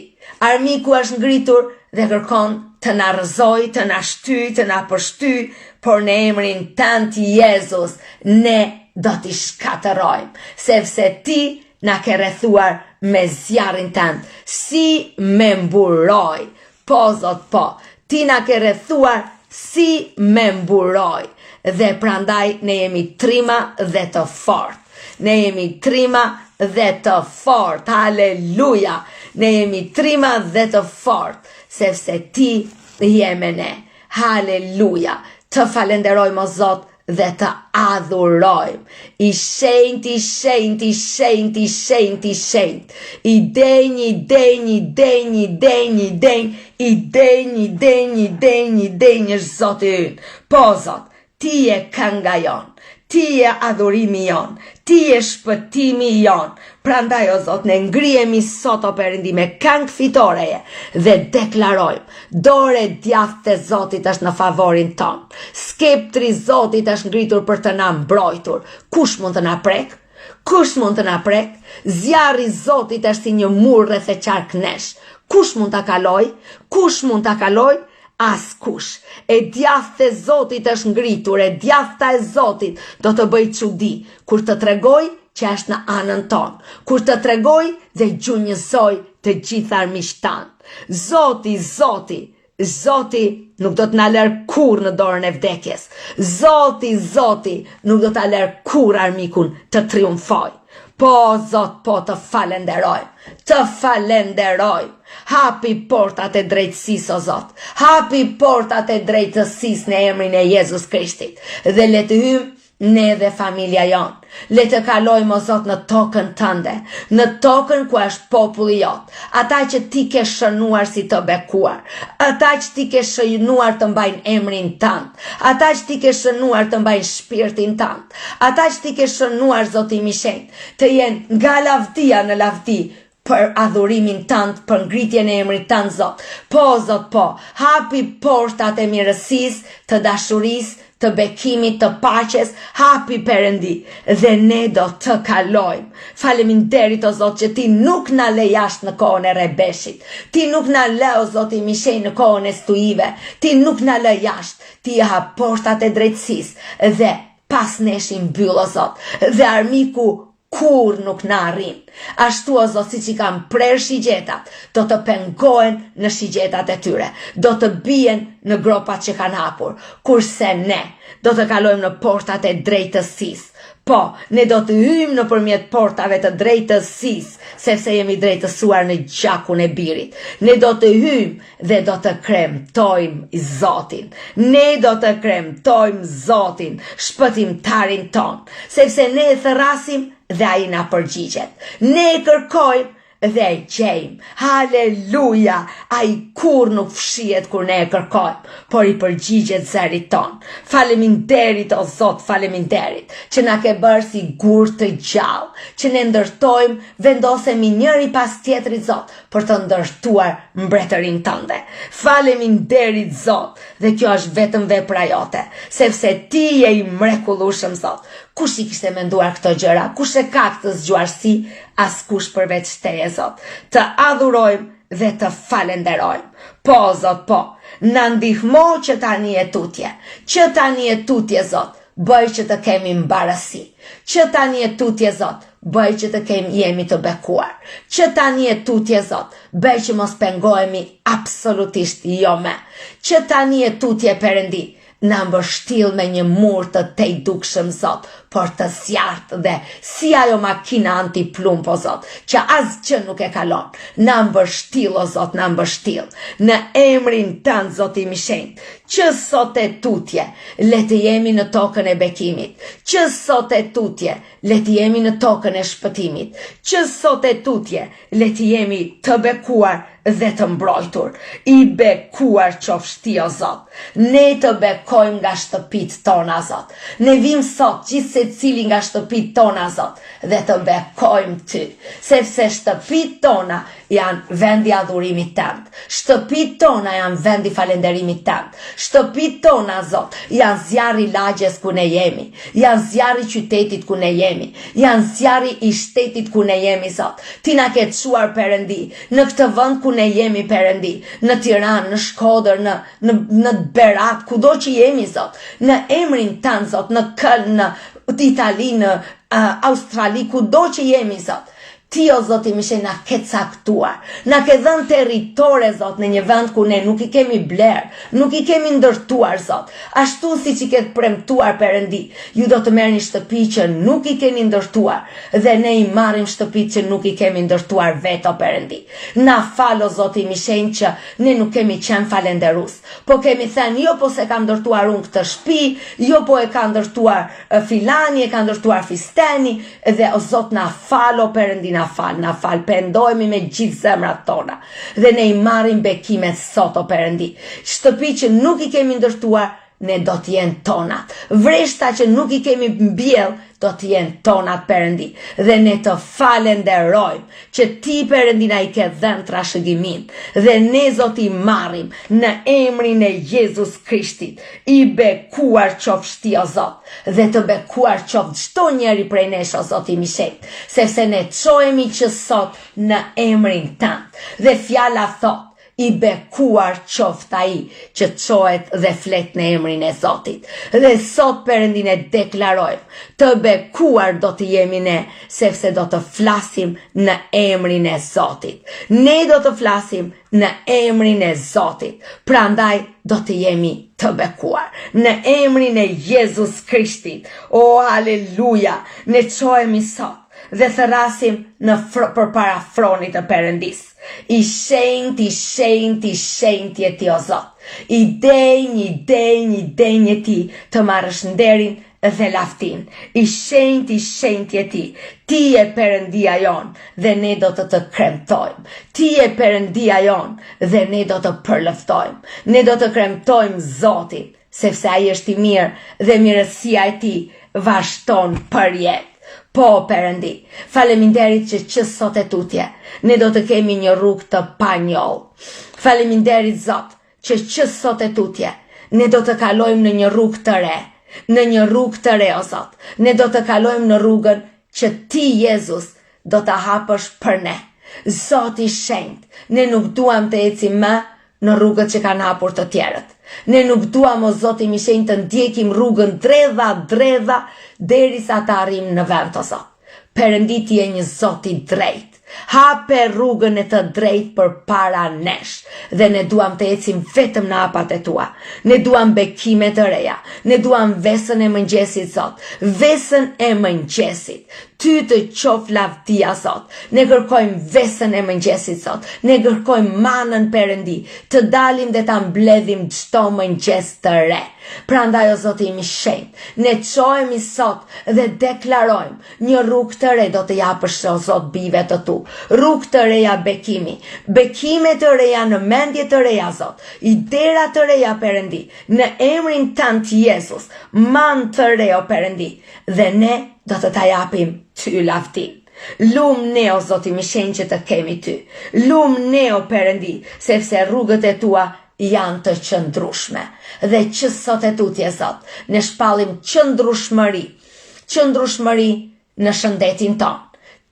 S1: armiku është ngritur dhe kërkon të na rrëzojë, të na shtyjë, të na pështyjë, por në emrin tënd Jezus ne do t'i shkatërrojmë, sepse ti Na ke rrethuar me zjarrin tënd, si me mburojë. Po, Zot, po, ti na ke rrethuar si me mburojë. Dhe prandaj ne jemi trima dhe të fortë. Ne jemi trima dhe të fortë. Haleluja! Ne jemi trima dhe të fortë, sepse ti je me ne. Haleluja! Të falenderojmë o Zot dhe të adhurojmë. I shenjtë, i shenjtë, i shenjtë, i shenjtë, i shenjtë. I denjë, i denjë, i denjë, i denjë, i denjë, i denjë, i denjë, i denjë, i denjë është Zoti ynë. Po, Zot, ti je kënga jonë, ti je adhurimi jonë, ti je shpëtimi jonë. Prandaj, o Zot, ne ngrihemi sot o Perëndi me këngë fitoreje dhe deklarojmë, dora e djathtë e Zotit është në favorin tonë. Skeptri i Zotit është ngritur për të na mbrojtur. Kush mund të na prekë? Kush mund të na prekë? Zjarri i Zotit është si një mur rreth e qark nesh. Kush mund ta kalojë? Kush mund ta kalojë? Askush. E djathta e Zotit është ngritur, e djathta e Zotit do të bëjë çudi, kur të tregojë që është në anën tonë, kur të tregojë dhe gjunjëzojë të gjithë armiqtë tanë. Zoti, Zoti, Zoti nuk do të na lërë kurrë në dorën e vdekjes. Zoti, Zoti nuk do ta lërë kurrë armikun të triumfojë. Po, Zot, po të falenderojmë, të falenderojmë. Hapi portat e drejtësisë, o Zot. Hapi portat e drejtësisë në emrin e Jezus Krishtit. Dhe le të hyjmë Ne dhe familja jonë, le të kalojmë o Zot në tokën tënde, në tokën ku është populli jot, ata që ti ke shënuar si të bekuar, ata që ti ke shënuar të mbajnë emrin tënd, ata që ti ke shënuar të mbajnë shpirtin tënd, ata që ti ke shënuar Zoti im i shenjtë, të jenë nga lavdia në lavdi, për adhurimin tënd, për ngritjen e emrit tënd, Zot. Po, Zot, po, hapi portat e mirësisë, të dashurisë, të bekimit, të paqes, hapi Perëndi dhe ne do të kalojmë. Faleminderit o Zot që ti nuk na le jashtë në kohën e rrebeshit. Ti nuk na lë o Zot im i shenjtë në kohën e stuhive. Ti nuk na lë jashtë. Ti hap portat e drejtësisë dhe pas nesh i mbyll o Zot. Dhe armiku Kurrë nuk na arrin. Ashtu o Zot siç i kanë prerë shigjetat, do të pengohen në shigjetat e tyre, do të bien në gropat që kanë hapur, kurse ne do të kalojmë në portat e drejtësisë. Po, ne do të hyjmë nëpërmjet portave të drejtësisë, sepse jemi drejtësuar në gjakun e birit. Ne do të hyjmë dhe do të kremtojmë Zotin. Ne do të kremtojmë Zotin, shpëtimtarin tonë, sepse ne e thërrasim dhe ai na përgjigjet. Ne e kërkojmë dhe e gjejmë. Haleluja! Ai kurrë nuk fshihet kur ne e kërkojmë, por i përgjigjet zërit tonë. Faleminderit o Zot, faleminderit që na ke bërë si gurë të gjallë, që ne ndërtojmë, vendosemi njëri pas tjetrit Zot për të ndërtuar mbretërinë tënde. Faleminderit Zot, dhe kjo është vetëm vepra jote, sepse ti je i mrekullueshëm Zot. Kush i kishte menduar këto gjëra? Kush e ka këtë zgjuarsi? Askush përveç teje Zot. Të adhurojmë dhe të falenderojmë. Po Zot, po. Na ndihmo që tani e tutje. Që tani e tutje Zot, bëj që të kemi mbarësi. Që tani e tutje Zot, bëj që të kemi jemi të bekuar. Që tani e tutje Zot, bëj që mos pengohemi absolutisht jo me. Që tani e tutje Perëndi, na mbështill me një mur të tejdukshëm Zot, por të zjarrtë dhe si ajo makina antiplumb o Zot, që asgjë nuk e kalon. Na mbështill o Zot, na mbështill. Në emrin tënd Zot im i shenjtë, që sot e tutje, le të jemi në tokën e bekimit. Që sot e tutje, le të jemi në tokën e shpëtimit. Që sot e tutje, le të jemi të bekuar dhe të mbrojtur. I bekuar qofsh ti o Zot. Ne të bekojmë nga shtëpitë tona Zot. Ne vijmë sot gjithsecili nga shtëpitë tona Zot dhe të bekojmë ty, sepse shtëpitë tona janë vendi i adhurimit tënd. Shtëpitë tona janë vendi i falënderimit tënd. Shtëpitë tona, Zot, janë zjarri i lagjes ku ne jemi. Janë zjarri i qytetit ku ne jemi. Janë zjarri i shtetit ku ne jemi, Zot. Ti na ke çuar Perëndi në këtë vend ku ne jemi, Perëndi, në Tiranë, në Shkodër, në në në Berat, kudo që jemi, Zot. Në emrin tënd, Zot, në Këln, në Itali, në uh, Australi, kudo që jemi, Zot. Ti o Zot im i shenjtë na ke caktuar, na ke dhënë territore Zot në një vend ku ne nuk i kemi blerë, nuk i kemi ndërtuar Zot. Ashtu siç i ke premtuar Perëndi, ju do të merrni shtëpi që nuk i keni ndërtuar dhe ne i marrim shtëpitë që nuk i kemi ndërtuar vetë o Perëndi. Na fal o Zot im i shenjtë që ne nuk kemi qenë falenderues. Po kemi thënë jo po s'e kam ndërtuar unë këtë shtëpi, jo po e ka ndërtuar filani, e ka ndërtuar fisteni, Dhe o Zot na fal o Perëndi na fal, na fal, pendohemi me gjithë zemrat tona. Dhe ne i marrim bekimet sot o Perëndi. Shtëpi që nuk i kemi ndërtuar, ne do të jenë tonat. Vreshta që nuk i kemi mbjell, do të jenë tonat Perëndi. Dhe ne të falenderojmë që ti Perëndi na i ke dhënë trashëgiminë. Dhe ne Zot i marrim në emrin e Jezus Krishtit. I bekuar qofsh ti o Zot. Dhe të bekuar qoftë çdo njeri prej nesh o Zot im i shenjtë, sepse ne çohemi që sot në emrin tënd. Dhe fjala thotë, i bekuar qoftë ai që çohet dhe flet në emrin e Zotit. Dhe sot Perëndi ne deklarojmë, të bekuar do të jemi ne, sepse do të flasim në emrin e Zotit. Ne do të flasim në emrin e Zotit. Prandaj do të jemi të bekuar. Në emrin e Jezus Krishtit. O aleluja, ne çohemi sot dhe thërrasim në fr përpara fronit të Perëndisë. I shenjtë, i shenjtë, i shenjtë je ti o Zot. I denjë, i denjë, i denjë je ti të marrësh nderin dhe lavdinë. I shenjtë, i shenjtë je ti. Ti je Perëndia jonë dhe ne do të të kremtojmë. Ti je Perëndia jonë dhe ne do të përlëvdojmë. Ne do të kremtojmë Zotin, sepse ai është i mirë dhe mirësia e tij vazhdon përjetë. Po, Perëndi, faleminderit që që sot e tutje, ne do të kemi një rrugë të panjollë. Faleminderit, Zot, që që sot e tutje, ne do të kalojmë në një rrugë të re, në një rrugë të re, o Zot. Ne do të kalojmë në rrugën që ti, Jezus, do ta hapësh për ne. Zot i shenjtë, ne nuk duam të ecim më në rrugët që kanë hapur të tjerët. Ne nuk duam, o Zot im i shenjtë, të ndjekim rrugën dredha, dredha, derisa të arrijmë në vend, o Zot. Perëndi ti je një Zot i drejtë. Hape rrugën e të drejtë përpara nesh dhe ne duam të ecim vetëm në hapat e tua. Ne duam bekime të reja. Ne duam vesën e mëngjesit, Zot. Vesën e mëngjesit. Ty të qoftë lavdia Zot. Ne kërkojmë vesën e mëngjesit Zot. Ne kërkojmë manën Perëndi, të dalim dhe ta mbledhim çdo mëngjes të re. Prandaj o Zoti im i shenjtë, ne çohemi sot dhe deklarojmë një rrugë të re do të japësh o Zot bijve të tu. Rrugë të reja bekimi, bekime të reja në mendje të reja Zot, idera të reja Perëndi, në emrin tënd Jezus, manë të re o Perëndi, dhe ne do të ta japim ty lavdinë. Lum ne o Zot im i shenjtë që të kemi ty. Lum ne o Perëndi, sepse rrugët e tua janë të qëndrueshme. Dhe që sot e tutje Zot, ne shpallim qëndrueshmëri, qëndrueshmëri në shëndetin tonë.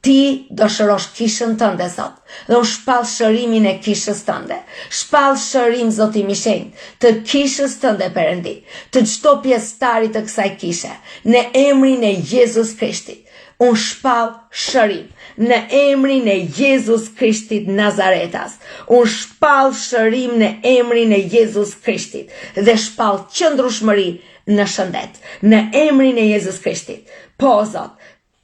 S1: Ti do shërosh kishën tënde, Zot, dhe unë shpall shërimin e kishës tënde. Shpall shërim, Zot im i shenjtë, të kishës tënde, Perëndi, të çdo pjesëtari të kësaj kishe, në emrin e Jezus Krishtit. Unë shpall shërim në emrin e Jezus Krishtit Nazaretas. Unë shpall shërim në emrin e Jezus Krishtit dhe shpall qëndrueshmëri në shëndet, në emrin e Jezus Krishtit. Po, Zot,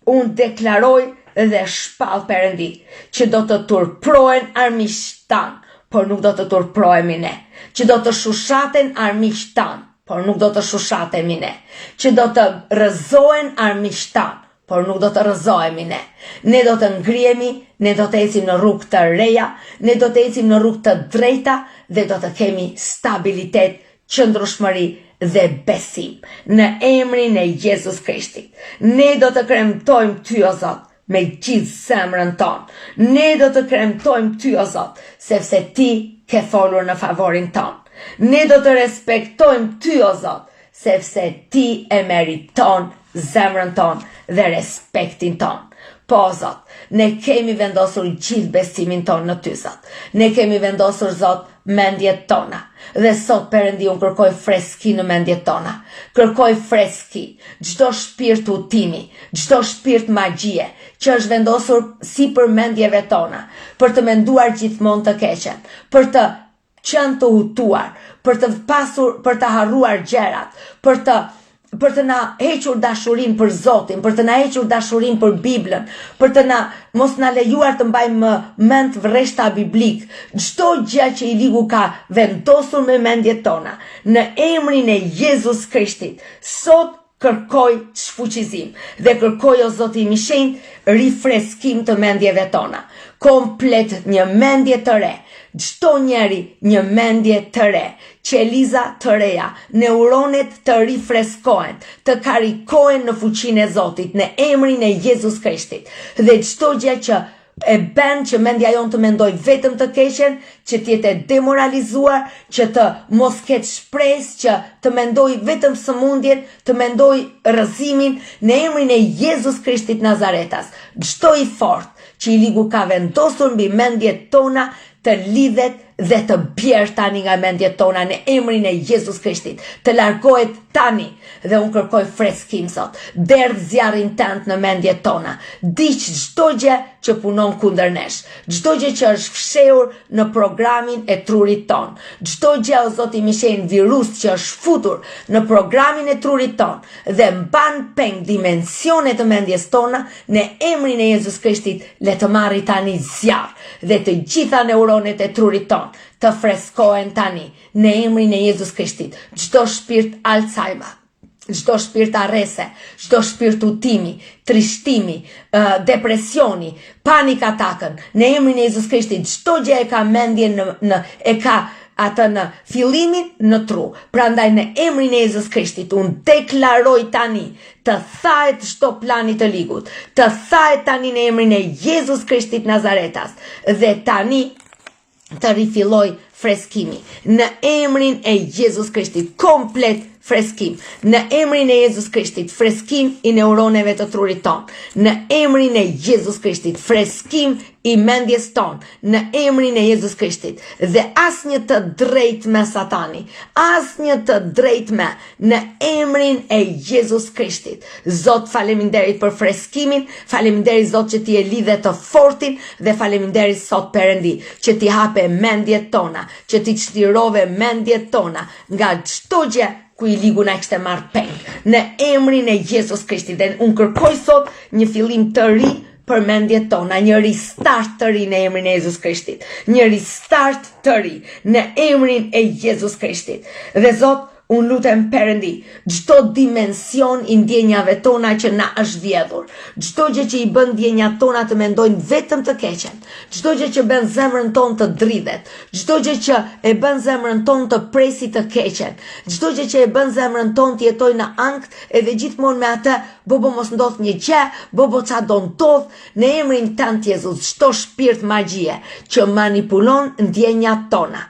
S1: Unë deklaroj dhe shpall Perëndi, që do të turprohen armiqtë tanë, por nuk do të turprohemi ne, që do të shushaten armiqtë tanë, por nuk do të shushatemi ne, që do të rrëzohen armiqtë tanë, por nuk do të rrëzohemi ne. Ne do të ngrihemi, ne do të ecim në rrugë të reja, ne do të ecim në rrugë të drejta dhe do të kemi stabilitet qëndrueshmëri dhe besim në emrin e Jezus Krishtit. Ne do të kremtojmë ty o Zot me gjithë zemrën tonë. Ne do të kremtojmë ty o Zot, sepse ti ke folur në favorin tonë. Ne do të respektojmë ty o Zot, sepse ti e meriton zemrën tonë dhe respektin tonë. Po, Zot, ne kemi vendosur gjithë besimin tonë në ty, Zot. Ne kemi vendosur, Zot, mendjet tona. Dhe sot, Perëndi, unë kërkoj freski në mendjet tona. Kërkoj freski, çdo shpirt hutimi, çdo shpirt magjie, që është vendosur sipër mendjeve tona, për të menduar gjithmonë të keqen, për të qenë të hutuar, për të pasur, për të harruar gjërat, për të për të na hequr dashurinë për Zotin, për të na hequr dashurinë për Biblën, për të na mos na lejuar të mbajmë mend rreshta biblikë, çdo gjë që i ligu ka vendosur me mendjet tona, në emrin e Jezus Krishtit, sot kërkoj shfuqizim dhe kërkoj o Zoti im i shenjtë rifreskim të mendjeve tona. Komplet një mendje të re, çdo njeri një mendje të re, qeliza të reja, neuronet të rifreskohen, të karikohen në fuqinë e Zotit, në emrin e Jezus Krishtit. Dhe çdo gjë që e bën që mendja jonë të mendojë vetëm të keqen, që të jetë e demoralizuar, që të mos ketë shpresë, që të mendojë vetëm sëmundjen, të mendojë rrëzimin, në emrin e Jezus Krishtit Nazaretas. Çdo i fortë që i ligu ka vendosur mbi mendjet tona të lidhet dhe të bjerë tani nga mendjet tona në emrin e Jezus Krishtit, të largohet tani dhe unë kërkoj freskim sot, derdh zjarrin tënd në mendjet tona, digj çdo gjë që punon kundër nesh, çdo gjë që është fshehur në programin e trurit tonë, çdo gjë o Zoti im i shenjtë virus që është futur në programin e trurit tonë dhe mban peng dimensione të mendjes tona në emrin e Jezus Krishtit le të marri tani zjarr dhe të gjitha neuronet e trurit tonë të freskohen tani në emrin e Jezus Krishtit. Çdo shpirt Alzheimer, çdo shpirt harrese, çdo shpirt hutimi, trishtimi, depresioni, panic attack-ën, në emrin e Jezus Krishtit, çdo gjë e ka mendjen në, në e ka atë në fillimin në tru. Prandaj në emrin e Jezus Krishtit unë deklaroj tani të thahet çdo plani të ligut, të thahet tani në emrin e Jezus Krishtit Nazaretas dhe tani të rifillojë freskimi në emrin e Jezus Krishtit, komplet freskim në emrin e Jezus Krishtit, freskim i neuroneve të trurit tonë, në emrin e Jezus Krishtit, freskim i mendjes tonë, në emrin e Jezus Krishtit dhe asnjë të drejtë më satani, asnjë të drejtë më në emrin e Jezus Krishtit. Zot, faleminderit për freskimin, faleminderit Zot që ti e lidhe të fortin dhe faleminderit sot Perëndi që ti hape mendjet tona, që ti çlirove mendjet tona nga çdo gjë. ku i ligu na kishte marrë peng. Në emrin e Jezus Krishtit dhe unë kërkoj sot një fillim të ri për mendjet tona, një restart të ri në emrin e Jezus Krishtit, një restart të ri në emrin e Jezus Krishtit. Dhe Zot, unë lutem Perëndi, çdo dimension i ndjenjave tona që na është vjedhur, çdo gjë që i bën ndjenjat tona të mendojnë vetëm të keqen, çdo gjë që bën zemrën tonë të dridhet, çdo gjë që e bën zemrën tonë të presi të keqen, çdo gjë që e bën zemrën tonë të jetojë në ankth edhe gjithmonë me atë Bobo mos ndodh një gjë, bobo ça do ndodh, në emrin tënd Jezus, çdo shpirt magjie që manipulon ndjenjat tona,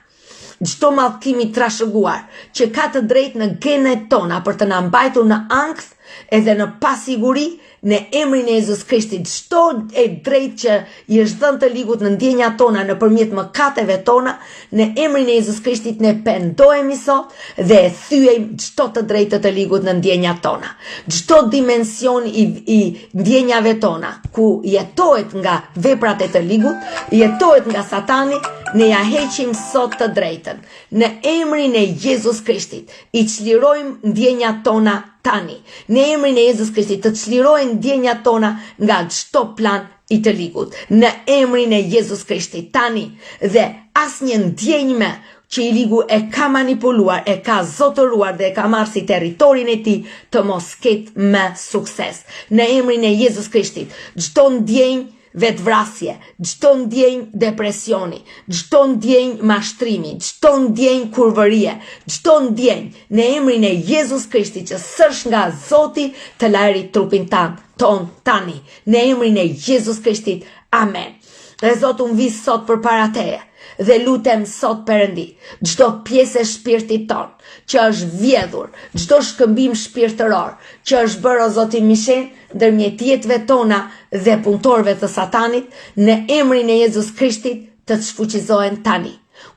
S1: çdo mallkim i trashëguar që ka të drejtë në genet tona për të na mbajtur në ankth edhe në pasiguri, në emrin e Jezus Krishtit, çdo e drejtë që i është dhënë të ligut në ndjenjat tona nëpërmjet mëkateve tona, në emrin e Jezus Krishtit ne pendohemi sot dhe e thyejmë çdo të drejtë të ligut në ndjenjat tona. Çdo dimension i, i ndjenjave tona, ku jetohet nga veprat e të ligut, jetohet nga satani, ne ia heqim sot të drejtën. Në emrin e Jezus Krishtit, i çlirojmë ndjenjat tona tani. Në emrin e Jezus Krishtit, të çlirohen ndjenjat tona nga çdo plan i të ligut. Në emrin e Jezus Krishtit, tani dhe asnjë ndjenjë më që i ligu e ka manipuluar, e ka zotëruar dhe e ka marrë si territorin e tij të mos ketë më sukses. Në emrin e Jezus Krishtit, çdo ndjenjë vetëvrasje, çdo ndjenjë depresioni, çdo ndjenjë mashtrimi, çdo ndjenjë kurvërie, çdo ndjenjë në emrin e Jezus Krishtit që s'është nga Zoti të lëri trupin tan, tonë tani, në emrin e Jezus Krishtit. Amen. Dhe Zot unë vij sot përpara teje dhe lutem sot Perëndi, çdo pjesë e shpirtit tonë që është vjedhur, çdo shkëmbim shpirtëror që është bërë o Zot im i shenjtë ndërmjet jetëve tona dhe punëtorëve të Satanit, në emrin e Jezus Krishtit të shfuqizohen tani.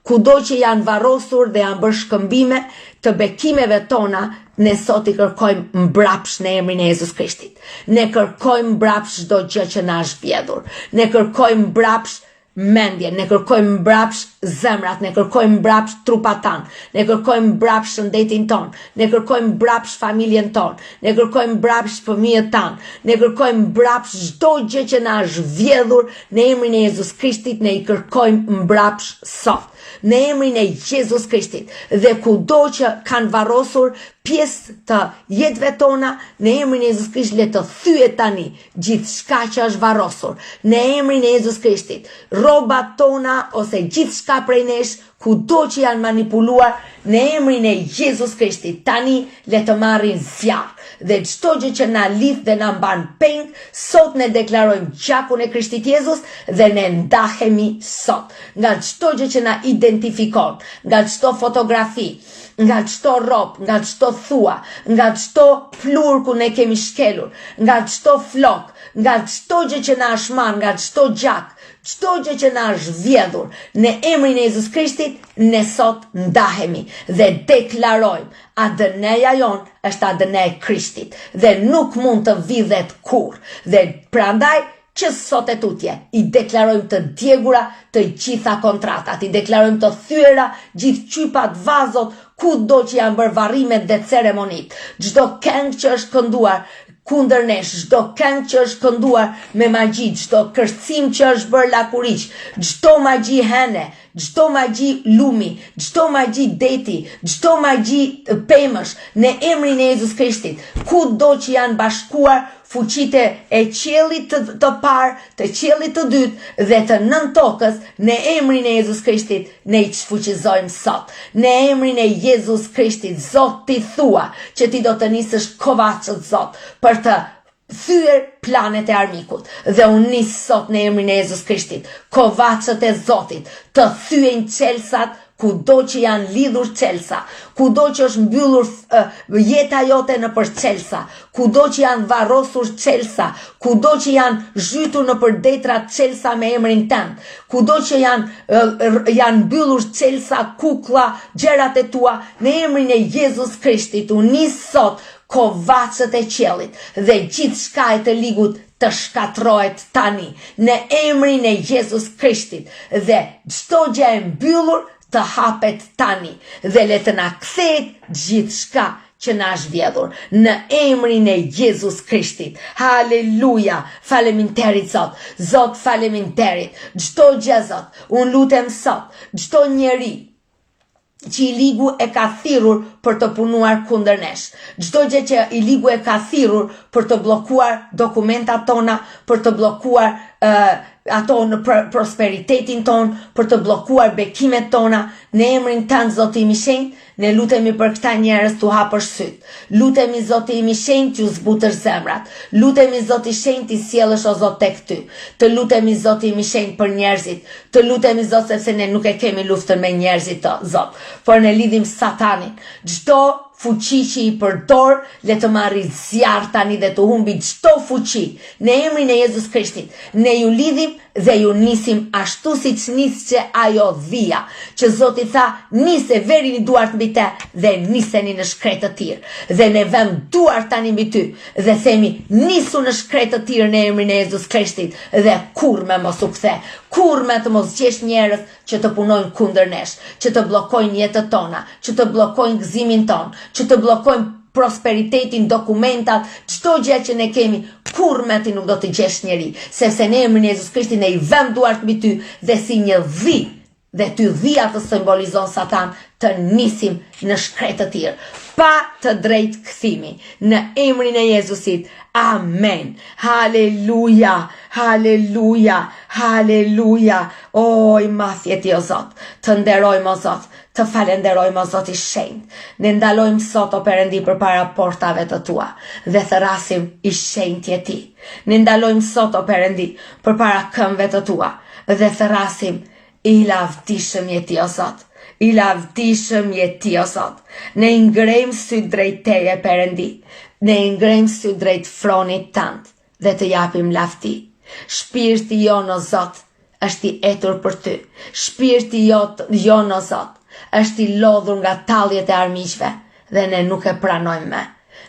S1: Kudo që janë varrosur dhe janë bërë shkëmbime të bekimeve tona, ne sot i kërkojmë mbrapsht në emrin e Jezus Krishtit. Ne kërkojmë mbrapsht çdo gjë që na është vjedhur. Ne kërkojmë mbrapsht mendjen, ne kërkojmë mbrapsht zemrat, ne kërkojmë mbrapsht trupat tanë, ne kërkojmë mbrapsht shëndetin tonë, ne kërkojmë mbrapsht familjen tonë, ne kërkojmë mbrapsht fëmijët tanë, ne kërkojmë mbrapsht çdo gjë që na është vjedhur në emrin e Jezus Krishtit, ne i kërkojmë mbrapsht sot. Në emrin e Jezus Krishtit dhe kudo që kanë varrosur pjesë të jetëve tona, në emrin e Jezus Krishtit le të thyhet tani gjithçka që është varrosur. Në emrin e Jezus Krishtit, rrobat tona ose gjithçka prej nesh kudo që janë manipuluar në emrin e Jezus Krishtit, tani le të marrin zjarr dhe çdo gjë që na lidh dhe na mban peng, sot ne deklarojmë gjakun e Krishtit Jezus dhe ne ndahemi sot nga çdo gjë që na identifikon, nga çdo fotografi, nga çdo rrobë, nga çdo thua, nga çdo pluhur ku ne kemi shkelur, nga çdo flok, nga çdo gjë që na është marrë, nga çdo gjak, çdo gjë që na është vjedhur, në emrin e Jezus Krishtit, ne sot ndahemi dhe deklarojmë ADN-ja jonë është ADN e Krishtit dhe nuk mund të vidhet kurrë. Dhe prandaj që sot e tutje i deklarojmë të djegura të gjitha kontratat, i deklarojmë të thyera gjithë qypat, vazot, kudo që janë bërë varrimet dhe ceremonitë. Çdo këngë që është kënduar kundër nesh, çdo këngë që është kënduar me magji, çdo kërcim që është bërë lakuriq, çdo magji hëne, çdo magji lumi, çdo magji deti, çdo magji pemësh, në emrin e Jezus Krishtit, kudo që janë bashkuar fuqitë e qiellit të, të parë, të qiellit të dytë dhe të nëntokës, në emrin e Jezus Krishtit, ne i shfuqizojmë sot. Në emrin e Jezus Krishtit, Zot ti thua që ti do të nisësh kovaçët Zot për të thyer planet e armikut. Dhe unë nis sot në emrin e Jezus Krishtit, kovaçët e Zotit të thyejnë çelësat kudo që janë lidhur çelësa, kudo që është mbyllur uh, jeta jote nëpër çelësa, kudo që janë varrosur çelësa, kudo që janë zhytur nëpër detra çelësa me emrin tënd, kudo që janë uh, janë mbyllur çelësa, kuklla, gjërat e tua, në emrin e Jezus Krishtit, unë nis sot kovaçët e qiellit dhe gjithçka e të ligut të shkatërrohet tani në emrin e Jezus Krishtit dhe çdo gjë e mbyllur.
S2: të hapet tani dhe le të na kthehet gjithçka që na është vjedhur në emrin e Jezus Krishtit. Haleluja! Faleminderit Zot. Zot faleminderit. Çdo gjë Zot, unë lutem sot, çdo njeri që i ligu e ka thirrur për të punuar kundër nesh. Çdo gjë që i ligu e ka thirrur për të bllokuar dokumentat tona, për të bllokuar uh, ato në prosperitetin tonë, për të bllokuar bekimet tona, në emrin tënd Zoti im i shenjtë, ne lutemi për këta njerëz t'u hapësh sytë. Lutemi Zoti im i shenjtë t'ju zbutësh zemrat. Lutemi Zoti i shenjtë t'i sjellësh o Zot tek ty. Të lutemi Zoti im i shenjtë për njerëzit. Të lutemi Zot sepse ne nuk e kemi luftën me njerëzit o Zot, por ne lidhim satanin. Çdo fuqi që i përdor, le të marri zjarr tani dhe të humbi çdo fuqi. Në emrin e Jezus Krishtit, ne ju lidhim dhe ju nisim ashtu siç nisçe ajo dhia, që Zoti tha, nise verini duart mbi te dhe niseni në shkretëtirë. Dhe ne vëmë duart tani mbi ty dhe themi, nisu në shkretëtirë në emrin e Jezus Krishtit dhe kurrë më mos u kthe, kurrë më të mos gjesh njerëz që të punojnë kundër nesh, që të bllokojnë jetët tona, që të bllokojnë gëzimin tonë, që të bllokojnë prosperitetin, dokumentat, çdo gjë që ne kemi, kurrë më ti nuk do të gjesh njeri, sepse në emrin e Jezus Krishtit ne i vëmë duart mbi ty dhe si një dhi dhe ty dhia të simbolizon Satan, të nisim në shkretëtirë, pa të drejtë kthimi, në emrin e Jezusit, amen, haleluja, haleluja, haleluja, o, i madh je ti o Zot, të nderojmë o Zot, të falenderojmë o Zot i shenjtë, ne ndalojmë sot o Perëndi përpara portave të tua, dhe thërrasim i shenjtë je ti, ne ndalojmë sot o Perëndi përpara këmbëve të tua, dhe thërrasim I lavdishëm je ti o Zot, i lavdishëm je ti o Zot. Ne i ngrejmë sytë drejt teje Perëndi, ne i ngrejmë sytë drejt fronit tënd dhe të japim lavdi. Shpirti jonë o Zot është i etur për ty. Shpirti jot jonë o Zot është i lodhur nga talljet e armiqve dhe ne nuk e pranojmë më.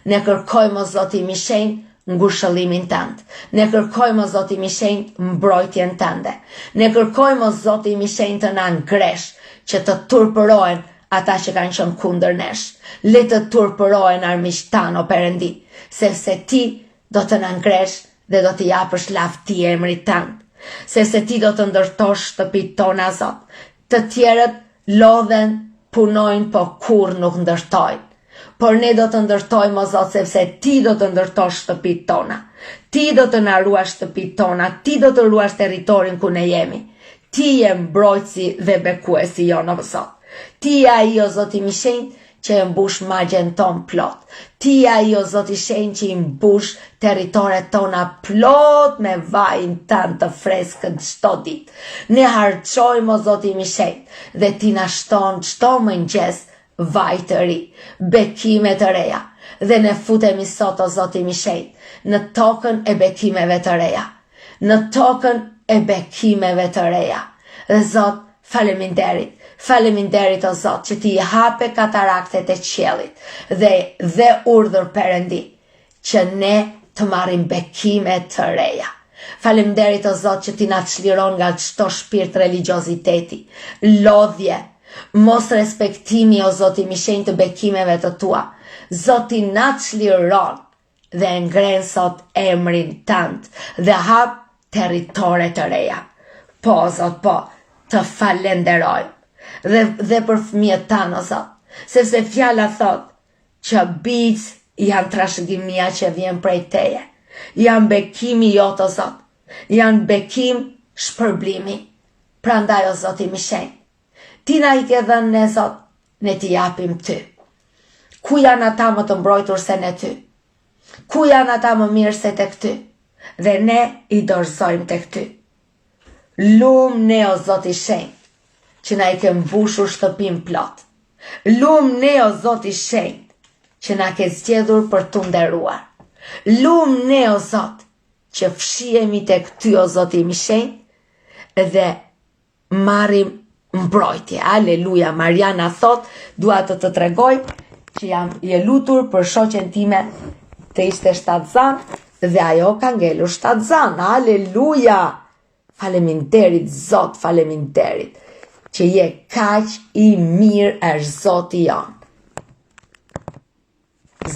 S2: Ne kërkojmë o Zot im i shenjtë ngushëllimin tënd. Ne kërkojmë o Zot im i shenjtë mbrojtjen tënde. Ne kërkojmë o Zot im i shenjtë të na ngresh që të turpërohen ata që kanë qenë kundër nesh. Le të turpërohen armiqtë tanë o Perëndi, sepse ti do të na ngresh dhe do t'i japësh lavdi emrit tënd. Sepse ti do të ndërtosh shtëpitë tona Zot. Të tjerët lodhen, punojnë, po kurrë nuk ndërtojnë. Por ne do të ndërtojmë o Zot sepse ti do të ndërtosh shtëpitë tona. Ti do të na ruash shtëpitë tona, ti do të ruash territorin ku ne jemi. Ti je mbrojtësi dhe bekuesi jonë o Zot. Ti je ai o Zot im i shenjtë që e mbush magjen tonë plot. Ti je ai o Zot i shenjtë që i mbush territoret tona plot me vajin tënd të freskët çdo ditë. Ne harxhojmë o Zot im i shenjtë dhe ti na shton çdo mëngjes vaj të ri, bekime të reja dhe ne futemi sot o Zot im i shenjtë në tokën e bekimeve të reja. Në tokën e bekimeve të reja. Dhe Zot, faleminderit. Faleminderit o Zot që ti i hape kataraktet e qiellit dhe dhe urdhër Perëndi që ne të marrim bekime të reja. Faleminderit o Zot që ti na çliron nga çdo shpirt religjioziteti, lodhje, mosrespektimi o Zot im i shenjtë të bekimeve të tua. Zot ti na çliron dhe e ngren sot emrin tënd dhe hap territore të reja. Po, Zot, po, të falenderoj. Dhe, dhe për fëmijët tanë, o Zot, sepse fjala thotë që bijtë janë trashëgimia që vjen prej teje. Janë bekimi jot, o Zot. Janë bekim shpërblimi. Prandaj, o Zot im i shenjtë, ti na i ke dhënë ne, Zot, ne t'i japim ty. Ku janë ata më të mbrojtur se ne ty? Ku janë ata më mirë se tek ty? Dhe ne i dorëzojmë tek ty. Lum ne o Zot i shenjtë, që na i ke mbushur shtëpinë plot. Lum ne o Zot i shenjtë, që na ke zgjedhur për t'u nderuar. Lum ne o Zot, që fshihemi tek ty o Zot im i shenjtë dhe marrim mbrojtje. Aleluja, Mariana thotë, dua të të tregoj që jam je lutur për shoqen time të ishte shtatzënë dhe ajo ka ngelur shtatzënë. Aleluja! Faleminderit Zot, faleminderit. që je kaq i mirë është Zoti jonë.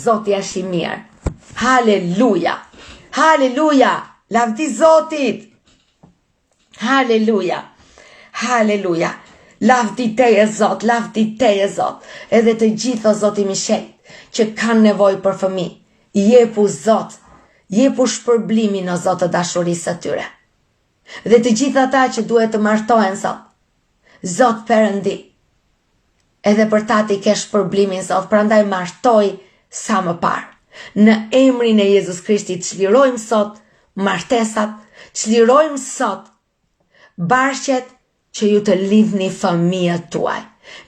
S2: Zoti është i mirë. Haleluja! Haleluja! Lavdi Zotit! Haleluja! Haleluja! Lavdi teje Zot, lavdi teje Zot. Edhe të gjithë o Zot im i shenjtë që kanë nevojë për fëmijë, jepu Zot, jepu shpërblimin o Zot të dashurisë së tyre. Dhe të gjithë ata që duhet të martohen Zot, Zot Perëndi, edhe për ta ti ke shpërblimin Zot, prandaj martoji sa më parë. Në emrin e Jezus Krishtit çlirojmë sot martesat, çlirojmë sot barqet që ju të lidhni fëmijët tuaj.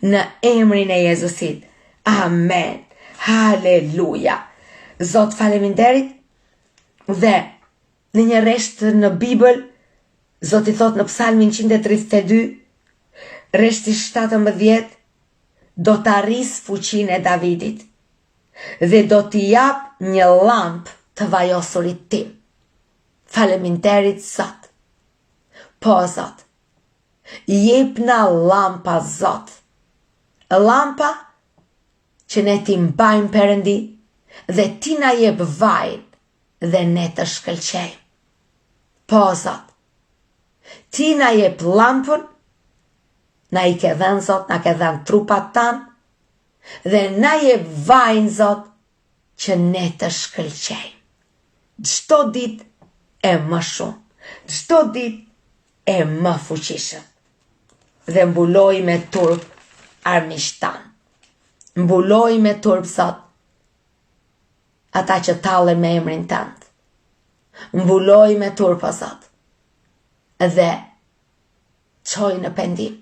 S2: Në emrin e Jezusit. Amen. Haleluja. Zot faleminderit dhe Në një rresht në Bibël, Zoti thotë në Psalmin 132, rreshti 17, do ta rris fuqinë e Davidit dhe do t'i jap një llampë të vajosurit tim. Faleminderit Zot. Po Zot. Jepna llampa Zot. Llampa që ne t'i mbajmë Perëndi dhe ti na jep vajin dhe ne të shkëlqejmë. Po, Zot, ti na jep llampën, na i ke dhënë, Zot, na ke dhënë trupat tanë, dhe na jep vajin, Zot, që ne të shkëlqejmë. Çdo ditë e më shumë, çdo ditë e më fuqishëm. Dhe mbuloji me turp armiqtë tanë. Mbuloji me turp, Zot, ata që tallen me emrin tënd. Mbuloji me turp, o Zot, dhe çoji në pendim.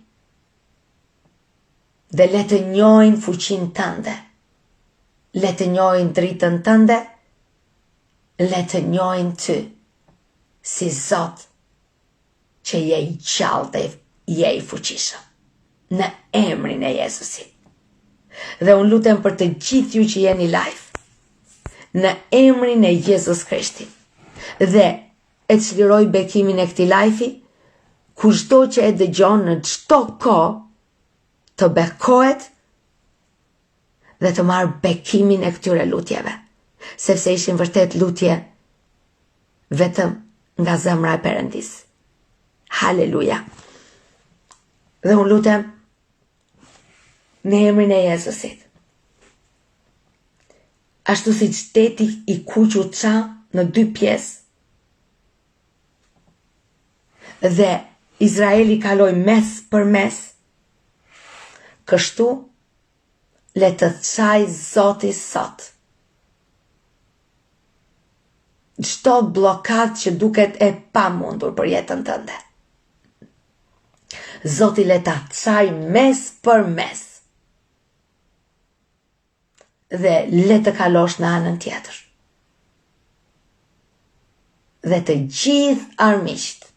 S2: Dhe le të njohin fuqinë tënde, le të njohin dritën tënde, le të njohin ty si Zot që je i gjallë dhe je i fuqishëm. Në emrin e Jezusit. Dhe unë lutem për të gjithë ju që jeni live. Në emrin e Jezus Krishtit. Dhe e çliroj bekimin e këtij live-i, kushdo që e dëgjon në çdo kohë të bekohet dhe të marrë bekimin e këtyre lutjeve, sepse ishin vërtet lutje vetëm nga zemra e Perëndisë. Haleluja. Dhe unë lutem në emrin e Jezusit. Ashtu siç deti i kuq u ça në dy pjesë, dhe Izraeli kaloi mes për mes, kështu le të çajë Zoti sot. Çdo bllokadë që duket e pamundur për jetën tënde. Zoti le ta çajë mes për mes. Dhe le të kalosh në anën tjetër. Dhe të gjithë armiqtë.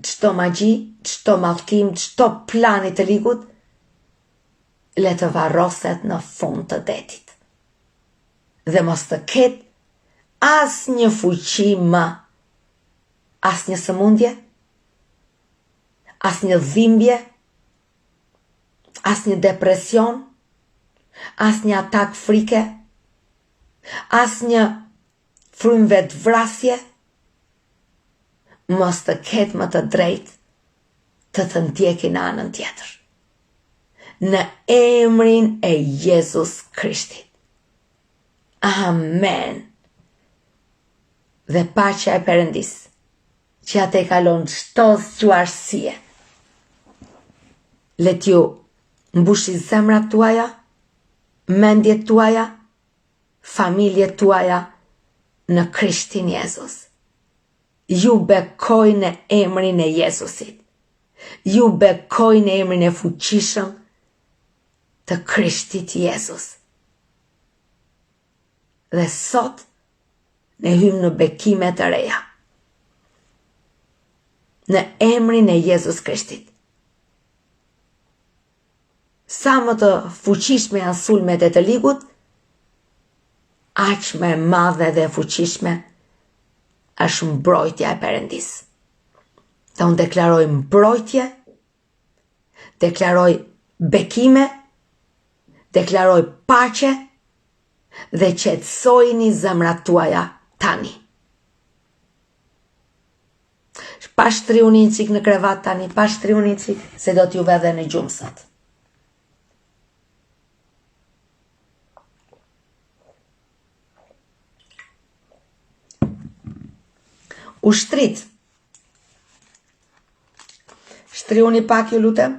S2: Çdo magji, çdo mallkim, çdo plan i të ligut, le të varroset në fund të detit. Dhe mos të ketë asnjë fuqi më, asnjë sëmundje, asnjë dhimbje, asnjë depresion, asnjë atak frike, asnjë frymë vetëvrasje, mos të ketë më të drejtë të të ndjekin në anën tjetër. Në emrin e Jezus Krishtit. Amen. Dhe paqja e Perëndisë, që ia tejkalon çdo zgjuarsie. Le t'ju mbushi zemrat tuaja, mendjet tuaja, familjet tuaja në Krishtin Jezus. Ju bekoj në emrin e Jezusit. Ju bekoj në emrin e fuqishëm të Krishtit Jezus. Dhe sot ne hyjmë në bekime të reja. Në emrin e Jezus Krishtit. Sa më të fuqishme janë sulmet e të ligut, aq më e madhe dhe e fuqishme është mbrojtja e Perëndisë. Dhe unë deklaroj mbrojtje, deklaroj bekime, deklaroj paqe dhe qetësojini zemrat tuaja tani. Pa shtriuni një çikë në krevat tani, pa shtriuni një çikë, se do t'ju vë dhe në gjumë sot. U shtritë. Shtriuni pak ju lutem.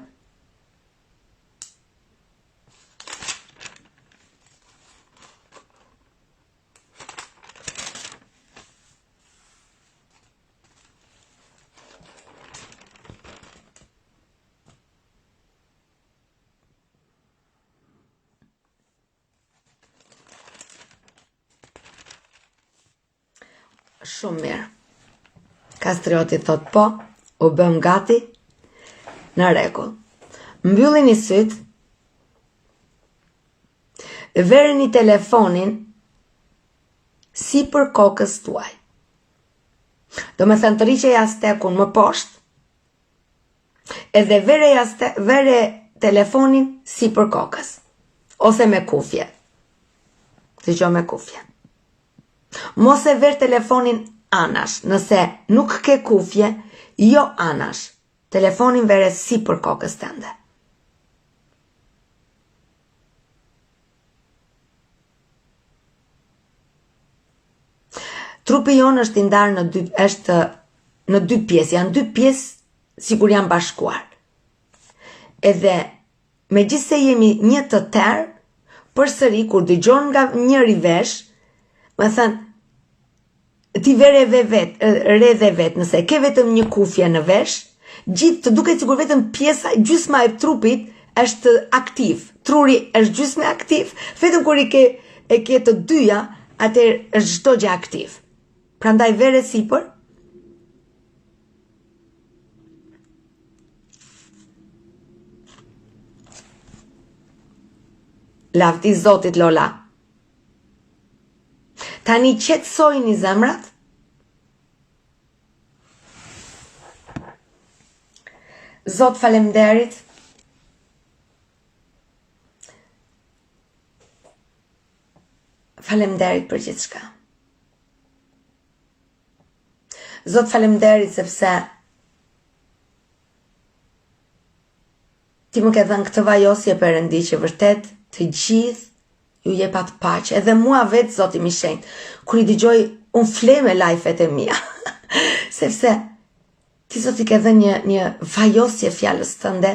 S2: Shumë mirë. Kastrioti thot po, u bëm gati në rregull. Mbyllini sytë. Vereni telefonin sipër kokës tuaj. Domethënë tërhiqe jastekun më poshtë, Edhe vere, jaste, vere telefonin sipër kokës. Ose me kufje. Dëgjo me kufje. Mos e ver telefonin anash. Nëse nuk ke kufje, jo anash. Telefonin vere sipër kokës tënde. Trupi jonë është i ndarë në dy është në dy pjesë, janë dy pjesë sikur janë bashkuar. Edhe megjithëse jemi një të tërë, përsëri kur dëgjon nga njëri vesh, domethënë ti vere ve vet, re dhe vet, nëse ke vetëm një kufje në vesh, gjithë të duket sikur vetëm pjesa gjysma e trupit është aktiv. Truri është gjysmë aktiv, vetëm kur i ke e ke të dyja, atëherë është çdo gjë aktiv. Prandaj vere sipër. Lavdi Zotit Lola. Tani qetësojini zemrat. Zot faleminderit. Faleminderit për gjithçka. Zot faleminderit sepse Ti më ke dhënë këtë vajosje Perëndi që vërtet të gjithë ju jep atë paqe, edhe mua vetë Zoti im i shenjtë, kur i dëgjoj unë fle me live-et e mia. Sepse ti Zot i ke dhënë një një vajosje fjalës tënde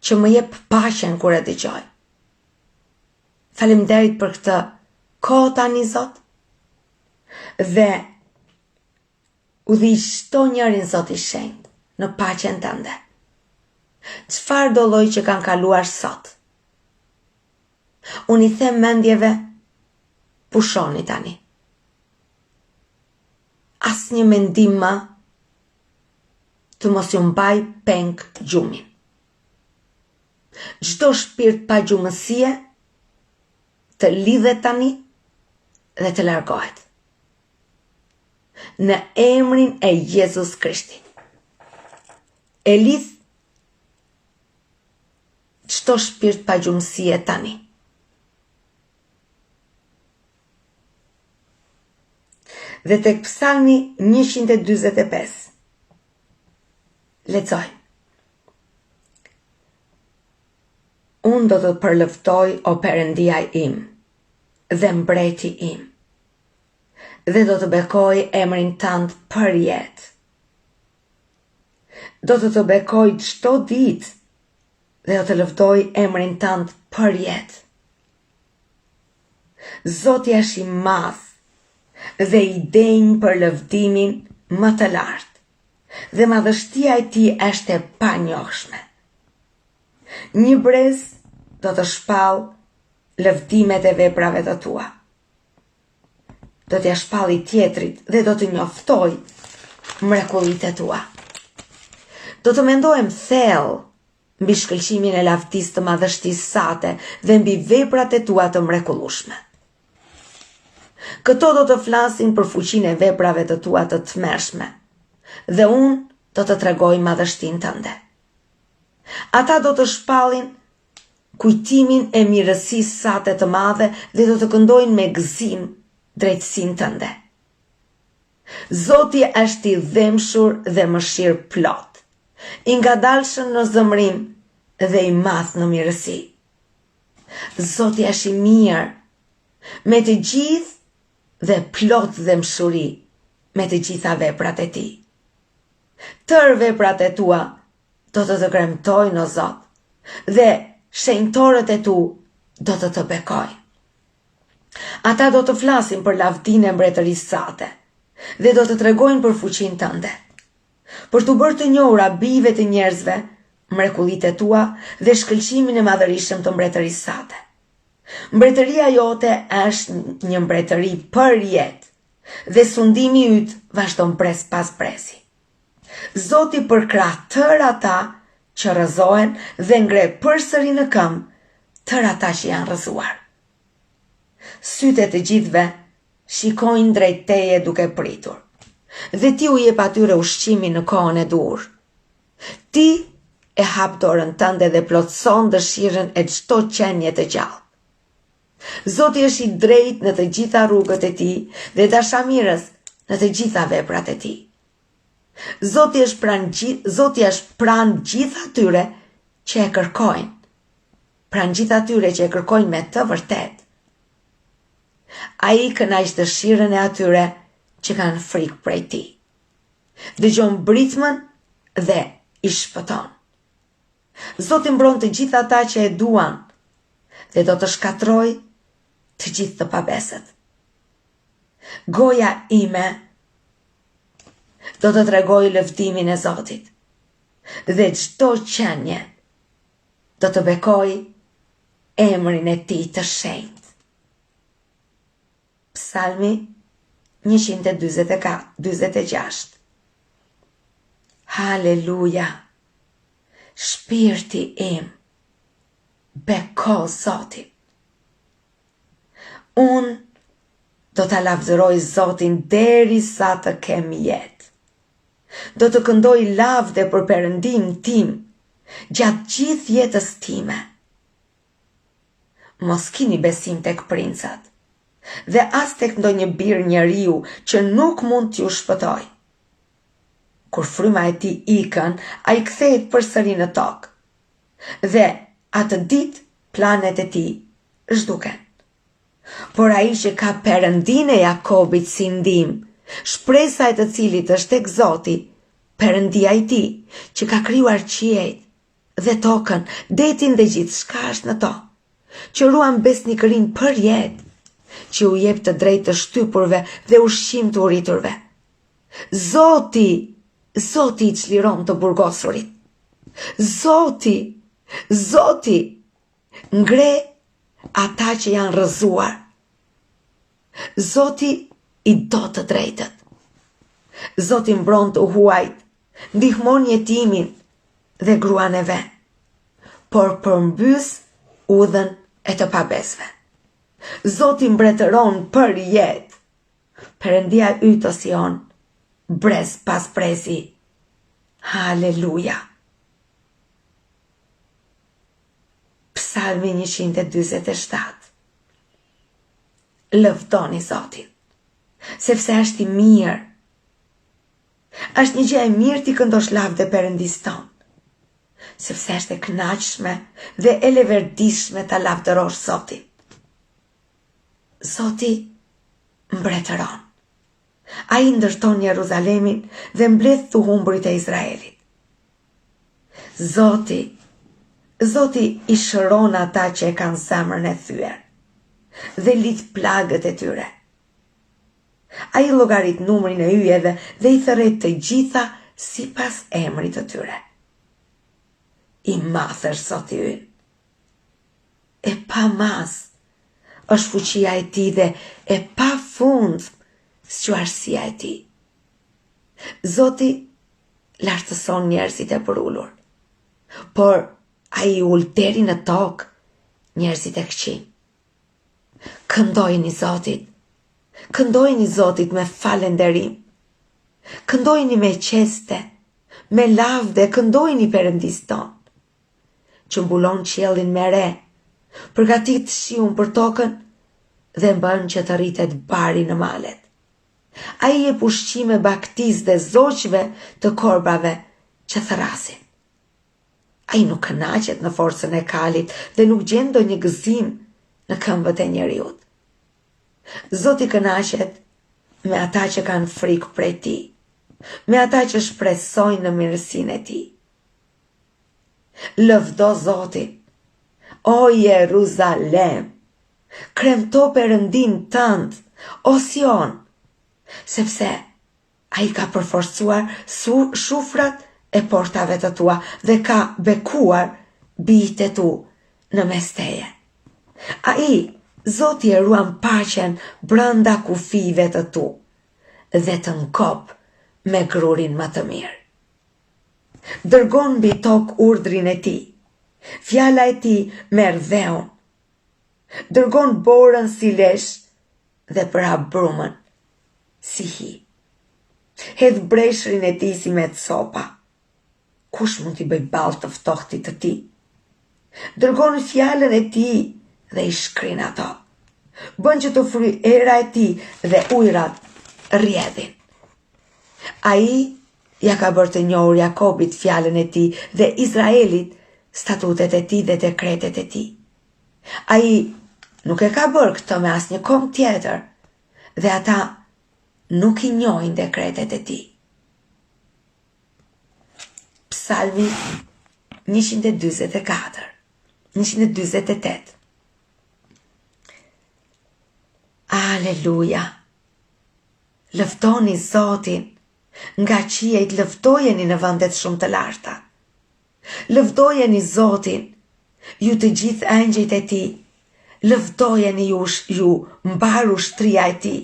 S2: që më jep paqen kur e dëgjoj. Faleminderit për këtë kohë tani Zot. Dhe Udhëhiq çdo njërin Zot i shenjtë në paqen tënde. Çfarëdo lloj që kanë kaluar sot. Unë i them mendjeve, pushoni tani. Asnjë mendim më të mos ju mbaj peng gjumin. Çdo shpirt pagjumësie të lidhet tani dhe të largohet. Në emrin e Jezus Krishtit. E lidh çdo shpirt pagjumësie tani. Dhe tek psalmi 145. Lexoj. Unë do të përlëvdoj o Perëndia im dhe mbreti im. Dhe do të bekoj emrin tënd përjetë. Do të të bekoj çdo ditë dhe do të lëvdoj emrin tënd përjetë. Zoti është i madh dhe i denjë për lëvdimin më të lartë dhe madhështia e tij është e panjohshme. Një brez do të shpallë lëvdimet e veprave të tua. Do t'ia shpalli tjetrit dhe do të njoftoj mrekullitë e tua. Do të mendohem thellë mbi shkëlqimin e lavdisë të madhështisë sate dhe mbi veprat e tua të mrekullueshme. Këto do të flasin për fuqinë e veprave të tua të tmerrshme. Dhe unë.
S1: do të tregojë madhështinë tënde. Ata do të shpallin kujtimin e mirësisë sate të madhe dhe do të këndojnë me gëzim drejtësinë tënde. Zoti është i dhembshur dhe mëshirëplotë, i ngadalshëm në zemërim dhe i madh në mirësi. Zoti është i mirë me të gjithë dhe plot dhembshuri me të gjitha veprat e tij. Tërë veprat e tua do të të kremtojnë, o Zot, dhe shenjtorët e tu do të të bekojnë. Ata do të flasin për lavdinë e mbretërisë sate dhe do të tregojnë për fuqinë tënde. Për t'u bërë të njohura bijve të njerëzve mrekullitë e tua dhe shkëlqimin e madhërishëm të mbretërisë sate. Mbretëria jote është një mbretëri përjetë dhe sundimi yt vazhdon brez pas brezi. Zoti përkrah tërë ata që rrëzohen dhe ngre përsëri në këmbë tërë ata që janë rrëzuar. Sytë e të gjithëve shikojnë drejt teje duke pritur, dhe ti u jep atyre ushqimin në kohën e duhur. Ti e hap dorën tënde dhe plotëson dëshirën e çdo qenie të gjallë. Zoti është i drejtë në të gjitha rrugët e tij dhe dashamirës në të gjitha veprat e tij. Zoti është pranë Zoti është pranë gjithë atyre që e kërkojnë. Pranë gjithë atyre që e kërkojnë me të vërtetë. Ai kënaq dëshirën e atyre që kanë frikë prej tij. Dëgjon britmën dhe i shpëton. Zoti mbron të gjithë ata që e duan dhe do të shkatërrojë të gjithë të pabesët. Goja ime do të tregojë lëvdimin e Zotit dhe çdo qenie do të bekojë emrin e tij të shenjtë. Psalmi 146 Haleluja! Shpirti im, beko Zotin. Unë do ta lavdëroj Zotin derisa të kem jetë. Do të këndoj lavde për Perëndinë tim gjatë gjithë jetës time. Mos kini besim tek princat dhe as tek ndonjë bir njeriu që nuk mund t'ju shpëtojë. Kur fryma e tij ikën, ai kthehet përsëri në tokë. Dhe atë ditë planet e tij zhduken. Por ai që ka Perëndinë e Jakobit si ndihmë, shpresa e të cilit është tek Zoti, Perëndia i tij, që ka krijuar qiejt dhe tokën, detin dhe gjithçka është në to, që ruan besnikërinë përjetë, që u jep të drejtë të shtypurve dhe ushqim të uriturve. Zoti, Zoti i çliron të burgosurit. Zoti, Zoti, ngre ata që janë rrëzuar. Zoti i do të drejtët. Zoti mbron të huajt, ndihmon jetimin dhe gruan e ve, por përmbys udhën e të pabesëve. Zoti mbretëron përjetë. Perëndia yt o Sion, brez pas brezi. Haleluja. Psalmi 147 Lëvdoni Zotin, sepse është i mirë. Është një gjë e mirë t'i këndosh lavde Perëndisë tonë, sepse është e kënaqshme dhe e leverdishme ta lavdërosh Zotin. Zoti mbretëron. Ai ndërton Jeruzalemin dhe mbledh të humburit e Izraelit. Zoti, Zoti i shëron ata që e kanë zemrën e thyer dhe lidh plagët e tyre. Ai llogarit numrin e yjeve dhe i thërret të gjitha sipas emrit të tyre. I madh është Zoti ynë. E pamasë është fuqia e tij dhe e pafund zgjuarsia e tij. Zoti lartëson njerëzit e përulur, por ai i ul deri në tokë njerëzit e këqinj. Këndojini Zotit, këndojini Zotit me falënderim, këndojini me qeste, Me lavde këndojini Perëndisë tonë, që mbulon qiellin me re, përgatit shiun për tokën dhe bën që të rritet bari në malet. Ai jep ushqime bagëtisë dhe zogjve të korbave që thërrasin. Ai nuk kënaqet në forcën e kalit dhe nuk gjen ndonjë gëzim në këmbët e njeriut. Zoti kënaqet me ata që kanë frikë prej tij, me ata që shpresojnë në mirësinë e tij. Lëvdo Zotin, o Jeruzalem, kremto Perëndinë tënd, o Sion, sepse Ai ka përforcuar shufrat e portave të tua dhe ka bekuar bijtë e tu në mes teje. Ai, Zoti e ruan paqen brenda kufijve të tu dhe të ngop me grurin më të mirë. Dërgon mbi tokë urdhrin e tij. Fjala e tij merr dheun. Dërgon borën si lesh dhe përhap brumën si hi. Hedh breshrin e tij si me copa. Kush mund t'i bëjë ballë të ftohtit të tij? Dërgon fjalën e tij dhe i shkrin ato. Bën që të fryjë era e tij dhe ujërat rrjedhin. Ai ia ka bërë të njohur Jakobit fjalën e tij dhe Izraelit statutet e tij dhe dekretet e tij. Ai nuk e ka bërë këtë me asnjë komb tjetër dhe ata nuk i njohin dekretet e tij. Psalmi 144, 148. Aleluja! Lëvdoni Zotin, nga qiejt lëvdojeni në vendet shumë të larta. Lëvdojeni Zotin, ju të gjithë engjëjt e tij, lëvdojeni ju, ju mbarë ushtria e tij.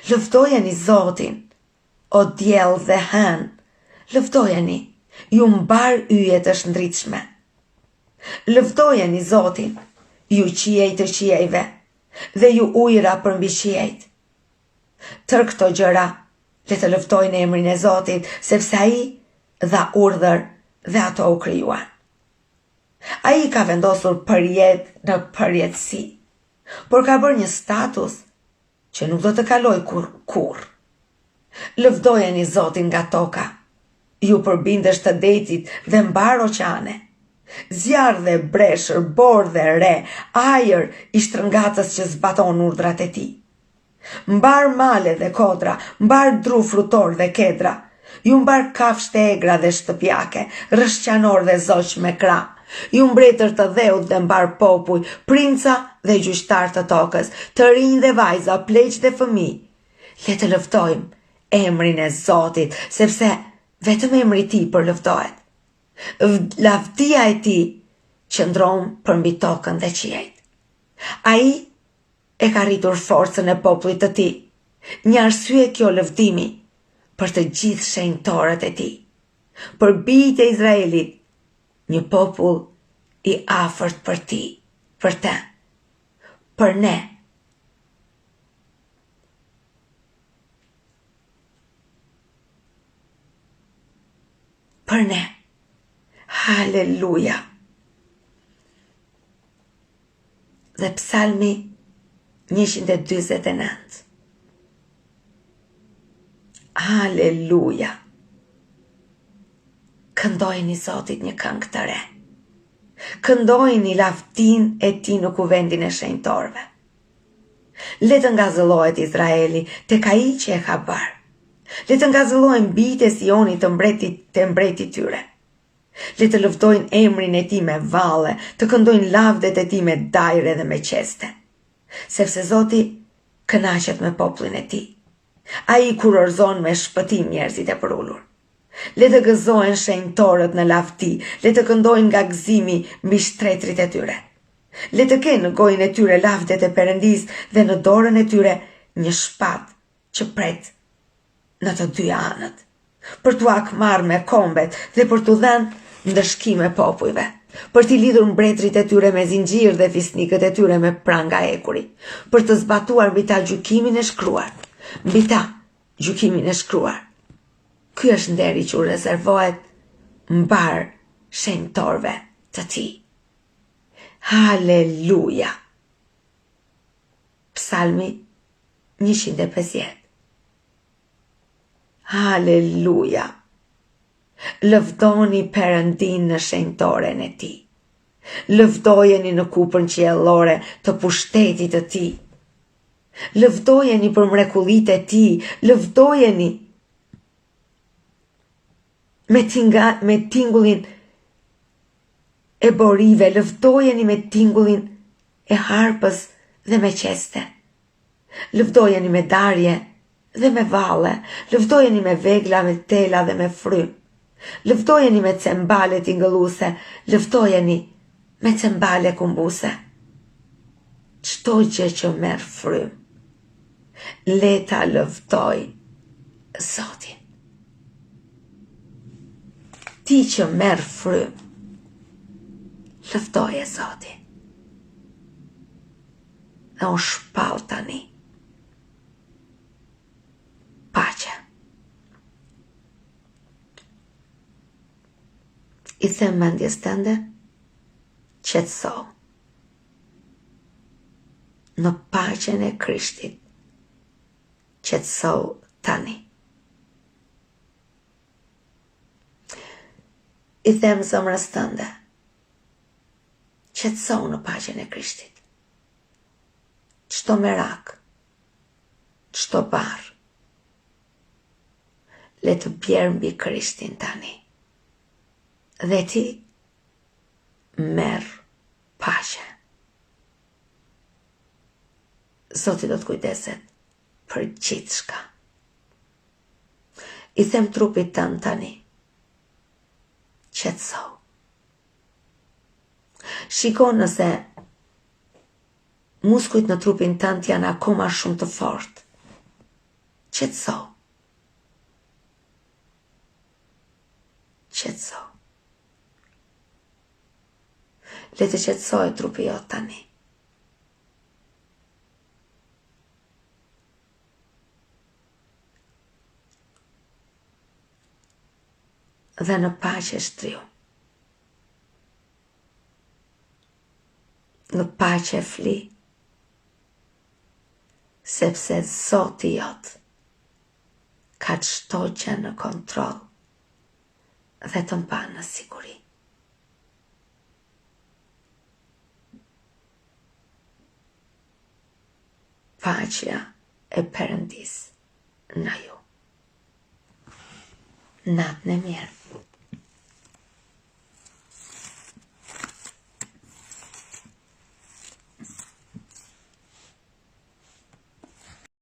S1: Lëvdojeni Zotin, o diell dhe hënë, lëvdojeni, ju mbarë yje të shndritshme. Lëvdojeni Zotin, ju qiej të qiejve, dhe ju ujëra përmbi qiejt. Tërë këto gjëra le të lëvdojnë emrin e Zotit, sepse ai dha urdhër dhe ato u krijuan. Ai i ka vendosur përjetë në përjetësi, por ka bërë një status që nuk do të kalojë kurrë kurrë. Lëvdojeni Zotin nga toka, ju përbindësh të detit dhe mbarë oqeane. Zjarr dhe breshër, borë dhe re, ajër i shtrëngatës që zbaton urdhrat e tij. Mbarë male dhe kodra, mbarë dru frutorë dhe kedra, ju mbarë kafshë të egra dhe shtëpiake, rrëshqanorë dhe zogj me krahë, ju mbretër të dheut dhe mbarë popuj, princa dhe gjyqtarë të tokës, të rinj dhe vajza, pleq dhe fëmijë. Le të lëvdojmë emrin e Zotit, sepse vetëm emri i tij përlëvdohet. Lavdia e tij qëndron përmbi tokën dhe qiejt. Ai e ka rritur forcën e popullit të tij, një arsye kjo lëvdimi për të gjithë shenjtorët e tij, për bijtë e Izraelit, një popull i afërt për ti, për të, për ne. Për ne. Haleluja. Dhe psalmi 149. Aleluja! Këndojini Zotit një këngë të re. Këndojini lavdinë e tij në kuvendin e shenjtorëve. Le të ngazëllohet Izraeli tek ai që e ka bërë. Le të ngazëllohen bijtë e Sionit të mbretit te mbreti i tyre. Le të lëvdojnë emrin e tij me valle, të këndojnë lavdet e tij me dajre dhe me qeste. Sepse Zoti kënaqet me popullin e tij. Ai i kurorëzon me shpëtim njerëzit e përulur. Le të gëzohen shenjtorët në lavdi, le të këndojnë nga gëzimi mbi shtretërit e tyre. Le të kenë në gojën e tyre lavdet e Perëndisë dhe në dorën e tyre një shpatë që pret në të dyja anët, për t'u hakmarrë me kombet dhe për t'u dhënë ndëshkime popujve, për t'i lidhur mbretërit e tyre me zinxhirë dhe fisnikët e tyre me pranga hekuri, për të zbatuar mbi ta gjykimin e shkruar, mbi ta gjykimin e shkruar. Ky. Ky është nderi që u rezervohet mbarë shenjtorëve të tij. Haleluja! Psalmi 150. Haleluja! Lëvdoni Perëndinë në shenjtoren e tij. Lëvdojeni në kupën qiellore të pushtetit të tij. Lëvdojeni për mrekullitë e tij, lëvdojeni me, tinga, me tingullin e borive, lëvdojeni me tingullin e harpës dhe me qeste. Lëvdojeni me darje dhe me valle, lëvdojeni me vegla, me tela dhe me frymë. Lëvdojeni me cembale tingëlluese, lëvdojeni me cembale kumbuse. Çdo gjë që merr frymë, le ta lëvdojë Zotin. Ti që merr frymë, lëvdoje Zotin. Dhe unë shpall tani. Paqe. I them mendjes tënde, qetësohu. Në paqen e Krishtit, qetësohu tani. I them zemrës tënde, qetësohu në paqen e Krishtit. Çdo merak, çdo barrë, le të bjerë mbi Krishtin tani. Dhe ti merr paqe. Zoti do të kujdeset për gjithçka. I them trupit tënd tani. Qetësohu. Shiko nëse muskujt në trupin tënd janë akoma shumë të fortë. Qetësohu. Qetësohu. Le të qetësohet trupi jot tani. Dhe në paqe shtrihu. Në paqe fli. Sepse Zoti jot ka çdo gjë në kontroll dhe të mban në siguri. Paqja e Perëndisë në ju. Natën e mirë.